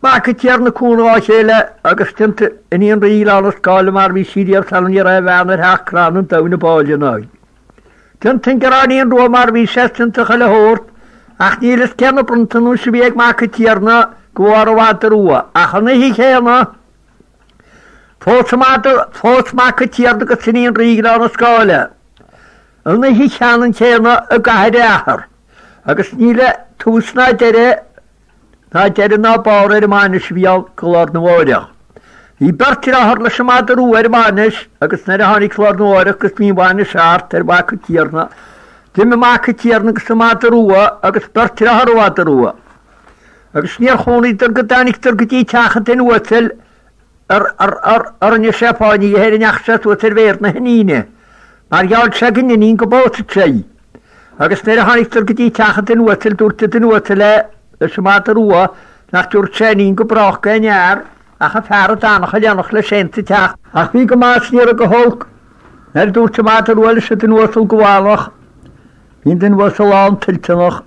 mac an tiarna cúnamh dhá chéile agus d'iontaigh iníon Rí Ghleann na Scáile mar bhí sí riamh sula ní raibh aon bhean ar theach crann an domhain ab áille ná í. D'iontaigh an Gearáinín Rua mar bhí sé 's d'iontaigh chuile shórt, ach níl fhios cé na bronntanais a bhí ag mac an tiarna go bharr an mhadra rua, ach an oíche chéanna, phós an madra, phós mac an tiarna agus iníon Rí Ghleann na Scáile, an oíche cheannann chéanna i gcathair a athar, agus níl tús ná deireadh Ná deireadh ná barr ar an mbainis a bhí ann go lá arna mháireach. Bhí beirt deartháir leis an madra rua ar an mbainis agus nuair a tháinig lá arna mháireach agus bhí an bhainis thart ar mhac an tiarna, d'imigh mac an tiarna agus an madra rua agus beirt deartháir an mhadra rua. Agus níor chónaíodar go dtáinigdar go dtí teach an duine uasail ar rinne sé fáinne dhe ar a ndeachaigh sé suas ar mhéar na hiníne, mar gheall sé don iníon go bpósfadh sé í. Agus nuair a tháinigdar go dtí teach an duine uasail dúirt an duine uasal leis an madra rua nach dtabharfadh sé a iníon go brách d'aon fhear ach an fear a d'fhanfadh in éineacht leis féin sa teach. Ach bhí go maith is ní raibh go holc. Nuair a dúirt an madra rua leis an duine uasal go bhfanfadh, bhí an duine uasal an-toilteanach.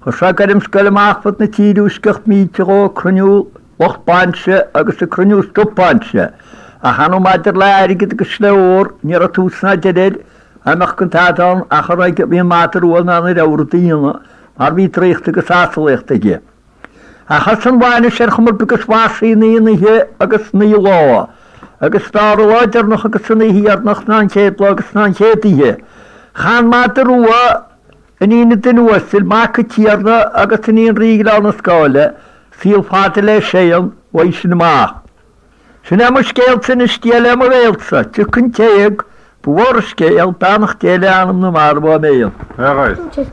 Chuir sé gairm scoile amach fud na tíre uaisceacht mílte dhó ag cruinniú lucht bainse agus ag cruinniú stop bainse. Ach ar ndóigh maidir le airgead agus le ór ní raibh tús ná deireadh air. Dá mbeadh gan tada ann ach a raibh bhí an madra rua in ann a rogha rud a dhéanamh mar bhí draíocht agus asalaíocht aige. Ach thosaigh an bhainis ar chuma ar bith agus mhair sí naoi n-oíche agus naoi lá. Agus b'fhearr an lá deireanach agus an oíche dheireanach ná an chéad lá agus ná an chéad oíche. Chan madra rua, iníon an duine uasail, mac an tiarna agus iníon Rí Ghleann na Scáile, saol fada le séan uaidh sin amach. Sin é mo scéalsa anois Dia le mo bhéalsa, tiocfaidh an t-éag, ba mhór an scéal, beannacht Dé le anam na marbh ó mbéal.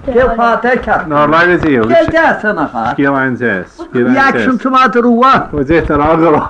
Scéal fada é ceart. Nár laga Dia thú. Scéal deas é nach ea? Scéal an-deas. Bhí aicsean sa mhadra rua. Ó d'fhéadfá a rá go raibh.